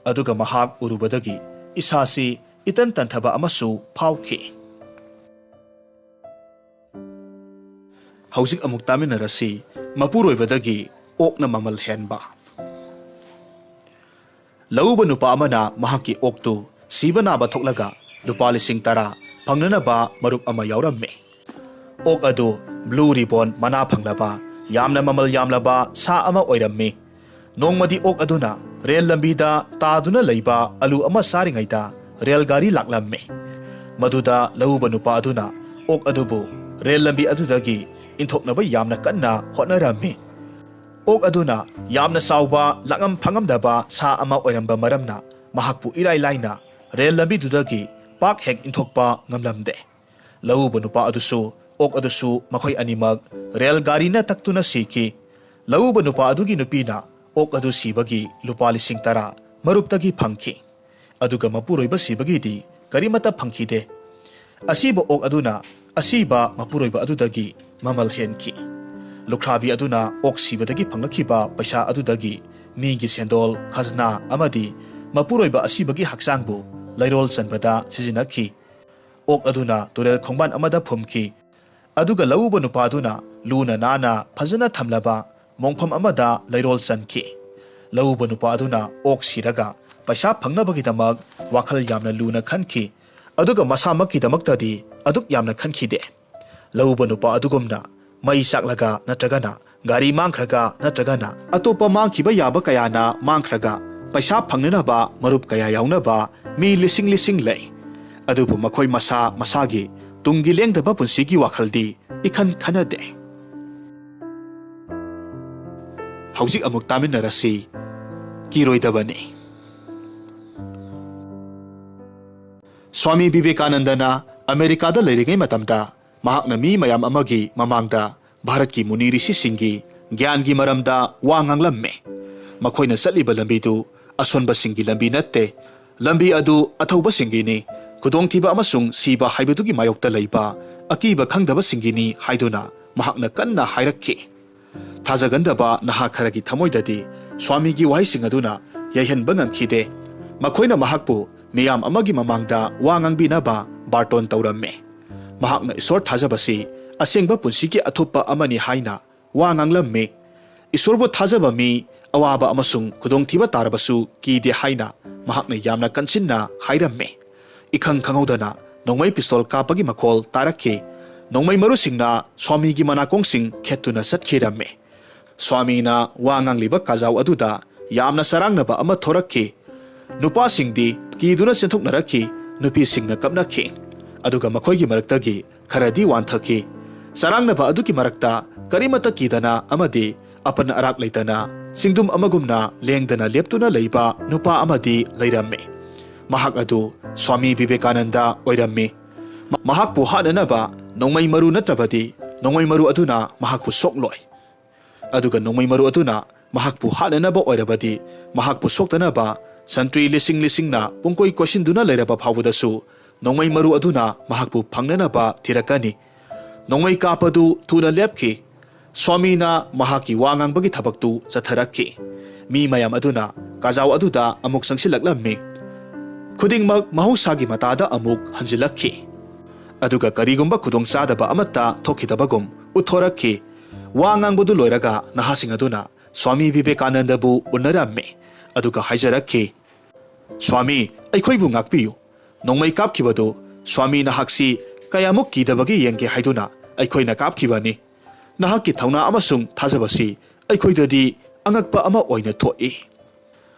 ꯑꯗꯨꯒ ꯃꯍꯥꯛ ꯎꯔꯨꯕꯗꯒꯤ ꯏꯁꯥꯁꯤ ꯏꯇꯟ ꯇꯟꯊꯕ ꯑꯃꯁꯨ ꯐꯥꯎꯈꯤ꯫ ꯍꯧꯖꯤꯛ ꯑꯃꯨꯛ ꯇꯥꯃꯤꯟꯅꯔꯁꯤ, ꯃꯄꯨꯔꯣꯏꯕꯗꯒꯤ ꯑꯣꯛꯅ ꯃꯃꯜ ꯍꯦꯟꯕ꯫ ꯂꯧꯎꯕ ꯅꯨꯄꯥ ꯑꯃꯅ ꯃꯍꯥꯛꯀꯤ ꯑꯣꯛꯇꯨ ꯁꯤꯕ ꯅꯥꯕ ꯊꯣꯛꯂꯒ ꯂꯨꯄꯥ ꯂꯤꯁꯤꯡ ꯇꯔꯥ ꯐꯪꯅꯅꯕ ꯃꯔꯨꯞ ꯑꯃ ꯌꯥꯎꯔꯝꯃꯤ꯫ ꯑꯣꯛ ꯑꯗꯨ ꯕ꯭ꯂꯨ ꯔꯤꯕꯣꯟ ꯃꯅꯥ ꯐꯪꯂꯕ, ꯌꯥꯝꯅ ꯃꯃꯜ ꯌꯥꯝꯂꯕ ꯁꯥ ꯑꯃ ꯑꯣꯏꯔꯝꯃꯤ꯫ ꯅꯣꯡꯃꯗꯤ ꯑꯣꯛ ꯑꯗꯨꯅ ꯔꯦꯜ ꯂꯝꯕꯤꯗ ꯇꯥꯗꯨꯅ ꯂꯩꯕ ꯑꯂꯨ ꯑꯃ ꯆꯥꯔꯤꯉꯩꯗ ꯔꯦꯜ ꯒꯥꯔꯤ ꯂꯥꯛꯂꯝꯃꯤ꯫ ꯃꯗꯨꯗ ꯂꯧꯎꯕ ꯅꯨꯄꯥ ꯑꯗꯨꯅ ꯑꯣꯛ ꯑꯗꯨꯕꯨ ꯔꯦꯜ ꯂꯝꯕꯤ ꯑꯗꯨꯗꯒꯤ ꯏꯟꯊꯣꯛꯅꯕ ꯌꯥꯝꯅ ꯀꯟꯅ ꯍꯣꯠꯅꯔꯝꯃꯤ꯫ ꯑꯣꯛ ꯑꯗꯨꯅ ꯌꯥꯝꯅ ꯆꯥꯎꯕ, ꯂꯥꯛꯉꯝ ꯐꯪꯉꯝꯗꯕ ꯁꯥ ꯑꯃ ꯑꯣꯏꯔꯝꯕ ꯃꯔꯝꯅ ꯃꯍꯥꯛꯄꯨ ꯏꯔꯥꯏ ꯂꯥꯏꯅ ꯔꯦꯜ ꯂꯝꯕꯤꯗꯨꯗꯒꯤ ꯄꯥꯛ ꯍꯦꯛ ꯏꯟꯊꯣꯛꯄ ꯉꯝꯂꯝꯗꯦ꯫ ꯂꯧꯎꯕ ꯅꯨꯄꯥ ꯑꯗꯨꯁꯨ, ꯑꯣꯛ ꯑꯗꯨꯁꯨ ꯃꯈꯣꯏ ꯑꯅꯤꯃꯛ ꯔꯦꯜ ꯒꯥꯔꯤꯅ ꯇꯛꯇꯨꯅ ꯁꯤꯈꯤ꯫ ꯂꯧꯎꯕ ꯅꯨꯄꯥ ꯑꯗꯨꯒꯤ ꯅꯨꯄꯤꯅ ꯑꯣꯛ ꯑꯗꯨ ꯁꯤꯕꯒꯤ ꯂꯨꯄꯥ ꯂꯤꯁꯤꯡ ꯇꯔꯥ ꯃꯔꯨꯞꯇꯒꯤ ꯐꯪꯈꯤ꯫ ꯑꯗꯨꯒ ꯃꯄꯨꯔꯣꯏꯕ ꯁꯤꯕꯒꯤꯗꯤ ꯀꯔꯤꯃꯠꯇ ꯐꯪꯈꯤꯗꯦ꯫ ꯑꯁꯤꯕ ꯑꯣꯛ ꯑꯗꯨꯅ ꯑꯁꯤꯕ ꯃꯄꯨꯔꯣꯏꯕ ꯑꯗꯨꯗꯒꯤ ꯃꯃꯜ ꯍꯦꯟꯈꯤ꯫ ꯂꯨꯈ꯭ꯔꯥꯕꯤ ꯑꯗꯨꯅ ꯑꯣꯛ ꯁꯤꯕꯗꯒꯤ ꯐꯪꯂꯛꯈꯤꯕ ꯄꯩꯁꯥ ꯑꯗꯨꯗꯒꯤ ꯃꯤꯒꯤ ꯁꯦꯟꯗꯣꯜ, ꯈꯖꯅꯥ ꯑꯃꯗꯤ ꯃꯄꯨꯔꯣꯏꯕ ꯑꯁꯤꯕꯒꯤ ꯍꯛꯆꯥꯡꯕꯨ ꯂꯩꯔꯣꯜ ꯆꯟꯕꯗ ꯁꯤꯖꯤꯟꯅꯈꯤ꯫ ꯑꯣꯛ ꯑꯗꯨꯅ ꯇꯨꯔꯦꯜ ꯈꯣꯡꯕꯥꯟ ꯑꯃꯗ ꯐꯨꯝꯈꯤ꯫ ꯑꯗꯨꯒ ꯂꯧꯎꯕ ꯅꯨꯄꯥꯗꯨꯅ ꯂꯨꯅ ꯅꯥꯟꯅ ꯐꯖꯅ ꯊꯝꯂꯕ ꯃꯣꯡꯐꯝ ꯑꯃꯗ ꯂꯩꯔꯣꯜ ꯆꯟꯈꯤ꯫ ꯂꯧꯎꯕ ꯅꯨꯄꯥ ꯑꯗꯨꯅ ꯑꯣꯛ ꯁꯤꯔꯒ ꯄꯩꯁꯥ ꯐꯪꯅꯕꯒꯤꯗꯃꯛ ꯋꯥꯈꯜ ꯌꯥꯝꯅ ꯂꯨꯅ ꯈꯟꯈꯤ꯫ ꯑꯗꯨꯒ ꯃꯁꯥꯃꯛꯀꯤꯗꯃꯛꯇꯗꯤ ꯑꯗꯨꯛ ꯌꯥꯝꯅ ꯈꯟꯈꯤꯗꯦ꯫ ꯂꯧꯎꯕ ꯅꯨꯄꯥ ꯑꯗꯨꯒꯨꯝꯅ ꯃꯩ ꯆꯥꯛꯂꯒ ꯅꯠꯇ꯭ꯔꯒꯅ ꯒꯥꯔꯤ ꯃꯥꯡꯈ꯭ꯔꯒ ꯅꯠꯇ꯭ꯔꯒꯅ ꯑꯇꯣꯞꯄ ꯃꯥꯡꯈꯤꯕ ꯌꯥꯕ ꯀꯌꯥꯅ ꯃꯥꯡꯈ꯭ꯔꯒ ꯄꯩꯁꯥ ꯐꯪꯅꯅꯕ ꯃꯔꯨꯞ ꯀꯌꯥ ꯌꯥꯎꯅꯕ ꯃꯤ ꯂꯤꯁꯤꯡ ꯂꯤꯁꯤꯡ ꯂꯩ꯫ ꯑꯗꯨꯕꯨ ꯃꯈꯣꯏ ꯃꯁꯥ ꯃꯁꯥꯒꯤ ꯇꯨꯡꯒꯤ ꯂꯦꯡꯗꯕ ꯄꯨꯟꯁꯤꯒꯤ ꯋꯥꯈꯜꯗꯤ ꯏꯈꯟ ꯈꯟꯅꯗꯦ꯫ ꯍꯧꯖꯤꯛ ꯑꯃꯨꯛ ꯇꯥꯃꯤꯟꯅꯔꯁꯤ, ꯀꯤꯔꯣꯏꯗꯕꯅꯤ꯫ ꯁ꯭ꯋꯥꯃꯤ ꯕꯤꯕꯦꯀꯥꯅꯟꯗꯅ ꯑꯃꯦꯔꯤꯀꯥꯗ ꯂꯩꯔꯤꯉꯩ ꯃꯇꯝꯗ ꯃꯍꯥꯛꯅ ꯃꯤ ꯃꯌꯥꯝ ꯑꯃꯒꯤ ꯃꯃꯥꯡꯗ ꯚꯥꯔꯠꯀꯤ ꯃꯨꯅꯤ ꯔꯤꯁꯤꯁꯤꯡꯒꯤ ꯒ꯭ꯌꯥꯟꯒꯤ ꯃꯔꯝꯗ ꯋꯥ ꯉꯥꯡꯂꯝꯃꯤ꯫ ꯃꯈꯣꯏꯅ ꯆꯠꯂꯤꯕ ꯂꯝꯕꯤꯗꯨ ꯑꯁꯣꯟꯕꯁꯤꯡꯒꯤ ꯂꯝꯕꯤ ꯅꯠꯇꯦ, ꯂꯝꯕꯤ ꯑꯗꯨ ꯑꯊꯧꯕꯁꯤꯡꯒꯤꯅꯤ, ꯈꯨꯗꯣꯡꯊꯤꯕ ꯑꯃꯁꯨꯡ ꯁꯤꯕ ꯍꯥꯏꯕꯗꯨꯒꯤ ꯃꯥꯌꯣꯛꯇ ꯂꯩꯕ ꯑꯀꯤꯕ ꯈꯪꯗꯕꯁꯤꯡꯒꯤꯅꯤ ꯍꯥꯏꯗꯨꯅ ꯃꯍꯥꯛꯅ ꯀꯟꯅ ꯍꯥꯏꯔꯛꯈꯤ꯫ ꯊꯥꯖꯒꯟꯗꯕ ꯅꯍꯥ ꯈꯔꯒꯤ ꯊꯃꯣꯏꯗꯗꯤ ꯁ꯭ꯋꯥꯃꯤꯒꯤ ꯋꯥꯍꯩꯁꯤꯡ ꯑꯗꯨꯅ ꯌꯩꯍꯟꯕ ꯉꯝꯈꯤꯗꯦ꯫ ꯃꯈꯣꯏꯅ ꯃꯍꯥꯛꯄꯨ ꯃꯤꯌꯥꯝ ꯑꯃꯒꯤ ꯃꯃꯥꯡꯗ ꯋꯥ ꯉꯥꯡꯕꯤꯅꯕ ꯕꯥꯔꯇꯣꯟ ꯇꯧꯔꯝꯃꯤ꯫ ꯃꯍꯥꯛꯅ ꯏꯁꯣꯔ ꯊꯥꯖꯕꯁꯤ ꯑꯁꯦꯡꯕ ꯄꯨꯟꯁꯤꯒꯤ ꯑꯊꯣꯞꯄ ꯑꯃꯅꯤ ꯍꯥꯏꯅ ꯋꯥ ꯉꯥꯡꯂꯝꯃꯤ꯫ ꯏꯁꯣꯔꯕꯨ ꯊꯥꯖꯕ ꯃꯤ ꯑꯋꯥꯕ ꯑꯃꯁꯨꯡ ꯈꯨꯗꯣꯡꯊꯤꯕ ꯇꯥꯔꯕꯁꯨ ꯀꯤꯗꯦ ꯍꯥꯏꯅ ꯃꯍꯥꯛꯅ ꯌꯥꯝꯅ ꯀꯟꯁꯤꯟꯅ ꯍꯥꯏꯔꯝꯃꯤ꯫ ꯏꯈꯪ ꯈꯪꯍꯧꯗꯅ ꯅꯣꯡꯃꯩ ꯄꯤꯁꯇꯣꯜ ꯀꯥꯞꯄꯒꯤ ꯃꯈꯣꯜ ꯇꯥꯔꯛꯈꯤ꯫ ꯅꯣꯡꯃꯩ ꯃꯔꯨꯁꯤꯡꯅ ꯁ꯭ꯋꯥꯃꯤꯒꯤ ꯃꯅꯥꯀꯣꯡꯁꯤꯡ ꯈꯦꯠꯇꯨꯅ ꯆꯠꯈꯤꯔꯝꯃꯤ꯫ ꯁ꯭ꯋꯥꯃꯤꯅ ꯋꯥ ꯉꯥꯡꯂꯤꯕ ꯀꯥꯖꯥꯎ ꯑꯗꯨꯗ ꯌꯥꯝꯅ ꯆꯔꯥꯡꯅꯕ ꯑꯃ ꯊꯣꯔꯛꯈꯤ꯫ ꯅꯨꯄꯥꯁꯤꯡꯗꯤ ꯀꯤꯗꯨꯅ ꯆꯦꯟꯊꯣꯛꯅꯔꯛꯈꯤ, ꯅꯨꯄꯤꯁꯤꯡꯅ ꯀꯞꯅꯈꯤ꯫ ꯑꯗꯨꯒ ꯃꯈꯣꯏꯒꯤ ꯃꯔꯛꯇꯒꯤ ꯈꯔꯗꯤ ꯋꯥꯟꯊꯈꯤ꯫ ꯆꯔꯥꯡꯅꯕ ꯑꯗꯨꯒꯤ ꯃꯔꯛꯇ ꯀꯔꯤꯃꯠꯇ ꯀꯤꯗꯅ ꯑꯃꯗꯤ ꯑꯄꯟ ꯑꯔꯥꯛ ꯂꯩꯇꯅ ꯆꯤꯡꯗꯨꯝ ꯑꯃꯒꯨꯝꯅ ꯂꯦꯡꯗꯅ ꯂꯦꯞꯇꯨꯅ ꯂꯩꯕ ꯅꯨꯄꯥ ꯑꯃꯗꯤ ꯂꯩꯔꯝꯃꯤ꯫ ꯃꯍꯥꯛ ꯑꯗꯨ ꯁ꯭ꯋꯥꯃꯤ ꯕꯤꯕꯦꯀꯥꯅꯟꯗ ꯑꯣꯏꯔꯝꯃꯤ꯫ ꯃ-, ꯃꯍꯥꯛꯄꯨ ꯍꯥꯠꯅꯅꯕ ꯅꯣꯡꯃꯩ ꯃꯔꯨ ꯅꯠꯇ꯭ꯔꯕꯗꯤ ꯅꯣꯡꯃꯩ ꯃꯔꯨ ꯑꯗꯨꯅ ꯃꯍꯥꯛꯄꯨ ꯁꯣꯛꯂꯣꯏ꯫ ꯑꯗꯨꯒ ꯅꯣꯡꯃꯩ ꯃꯔꯨ ꯑꯗꯨꯅ ꯃꯍꯥꯛꯄꯨ ꯍꯥꯠꯅꯅꯕ ꯑꯣꯏꯔꯕꯗꯤ, ꯃꯍꯥꯛꯄꯨ ꯁꯣꯛꯇꯅꯕ ꯁꯟꯇ꯭ꯔꯤ ꯂꯤꯁꯤꯡ ꯂꯤꯁꯤꯡꯅ ꯄꯨꯡꯀꯣꯏ ꯀꯣꯏꯁꯤꯟꯗꯨꯅ ꯂꯩꯔꯕ ꯐꯥꯎꯕꯗꯁꯨ ꯅꯣꯡꯃꯩ ꯃꯔꯨ ꯑꯗꯨꯅ ꯃꯍꯥꯛꯄꯨ ꯐꯪꯅꯅꯕ ꯊꯤꯔꯛꯀꯅꯤ꯫ ꯅꯣꯡꯃꯩ ꯀꯥꯞꯄꯗꯨ ꯊꯨꯅ ꯂꯦꯞꯈꯤ꯫ ꯁ꯭ꯋꯥꯃꯤꯅ ꯃꯍꯥꯛꯀꯤ ꯋꯥ ꯉꯥꯡꯕꯒꯤ ꯊꯕꯛꯇꯨ ꯆꯠꯊꯔꯛꯈꯤ꯫ ꯃꯤ ꯃꯌꯥꯝ ꯑꯗꯨꯅ ꯀꯥꯖꯥꯎ ꯑꯗꯨꯗ ꯑꯃꯨꯛ ꯆꯪꯁꯤꯜꯂꯛꯂꯝꯃꯤ꯫ ꯈꯨꯗꯤꯡꯃꯛ ꯃꯍꯧꯁꯥꯒꯤ ꯃꯇꯥꯗ ꯑꯃꯨꯛ ꯍꯟꯖꯤꯜꯂꯛꯈꯤ꯫ ꯑꯗꯨꯒ ꯀꯔꯤꯒꯨꯝꯕ ꯈꯨꯗꯣꯡꯆꯥꯗꯕ ꯑꯃꯠꯇ ꯊꯣꯛꯈꯤꯗꯕꯒꯨꯝ ꯎꯠꯊꯣꯔꯛꯈꯤ꯫ ꯋꯥ ꯉꯥꯡꯕꯗꯨ ꯂꯣꯏꯔꯒ ꯅꯍꯥꯁꯤꯡ ꯑꯗꯨꯅ ꯁ꯭ꯋꯥꯃꯤ ꯕꯤꯕꯦꯀꯥꯅꯟꯗꯕꯨ ꯎꯅꯔꯝꯃꯤ꯫ ꯑꯗꯨꯒ ꯍꯥꯏꯖꯔꯛꯈꯤ, "ꯁ꯭ꯋꯥꯃꯤ, ꯑꯩꯈꯣꯏꯕꯨ ꯉꯥꯛꯄꯤꯌꯨ꯫ ꯅꯣꯡꯃꯩ ꯀꯥꯞꯈꯤꯕꯗꯨ ꯁ꯭ꯋꯥꯃꯤ ꯅꯍꯥꯛꯁꯤ ꯀꯌꯥꯃꯨꯛ ꯀꯤꯗꯕꯒꯤ ꯌꯦꯡꯒꯦ ꯍꯥꯏꯗꯨꯅ ꯑꯩꯈꯣꯏꯅ ꯀꯥꯞꯈꯤꯕꯅꯤ꯫ ꯅꯍꯥꯛꯀꯤ ꯊꯧꯅꯥ ꯑꯃꯁꯨꯡ ꯊꯥꯖꯕꯁꯤ ꯑꯩꯈꯣꯏꯗꯗꯤ ꯑꯉꯛꯄ ꯑꯃ ꯑꯣꯏꯅ ꯊꯣꯛꯏ꯫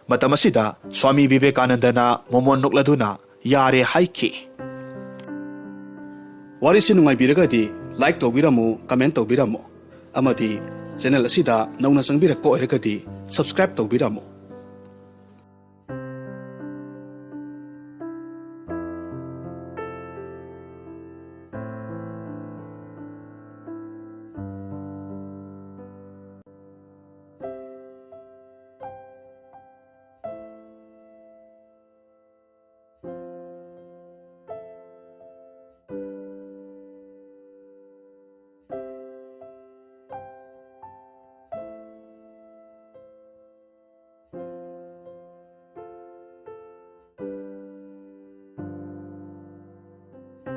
ꯃꯇꯝ ꯑꯁꯤꯗ ꯁ꯭ꯋꯥꯃꯤ ꯕꯤꯕꯦꯀꯥꯅꯟꯗꯅ ꯃꯣꯃꯣꯟ ꯅꯣꯛꯂꯗꯨꯅ ꯌꯥꯔꯦ ꯍꯥꯏꯈꯤ꯫ ꯋꯥꯔꯤꯁꯤ ꯅꯨꯡꯉꯥꯏꯕꯤꯔꯒꯗꯤ like ꯇꯧꯕꯤꯔꯝꯃꯨ, comment ꯇꯧꯕꯤꯔꯝꯃꯨ, ꯑꯃꯗꯤ channel ꯑꯁꯤꯗ ꯅꯧꯅ ꯆꯪꯕꯤꯔꯛꯄ ꯑꯣꯏꯔꯒꯗꯤ subscribe ꯇꯧꯕꯤꯔꯝꯃꯨ꯫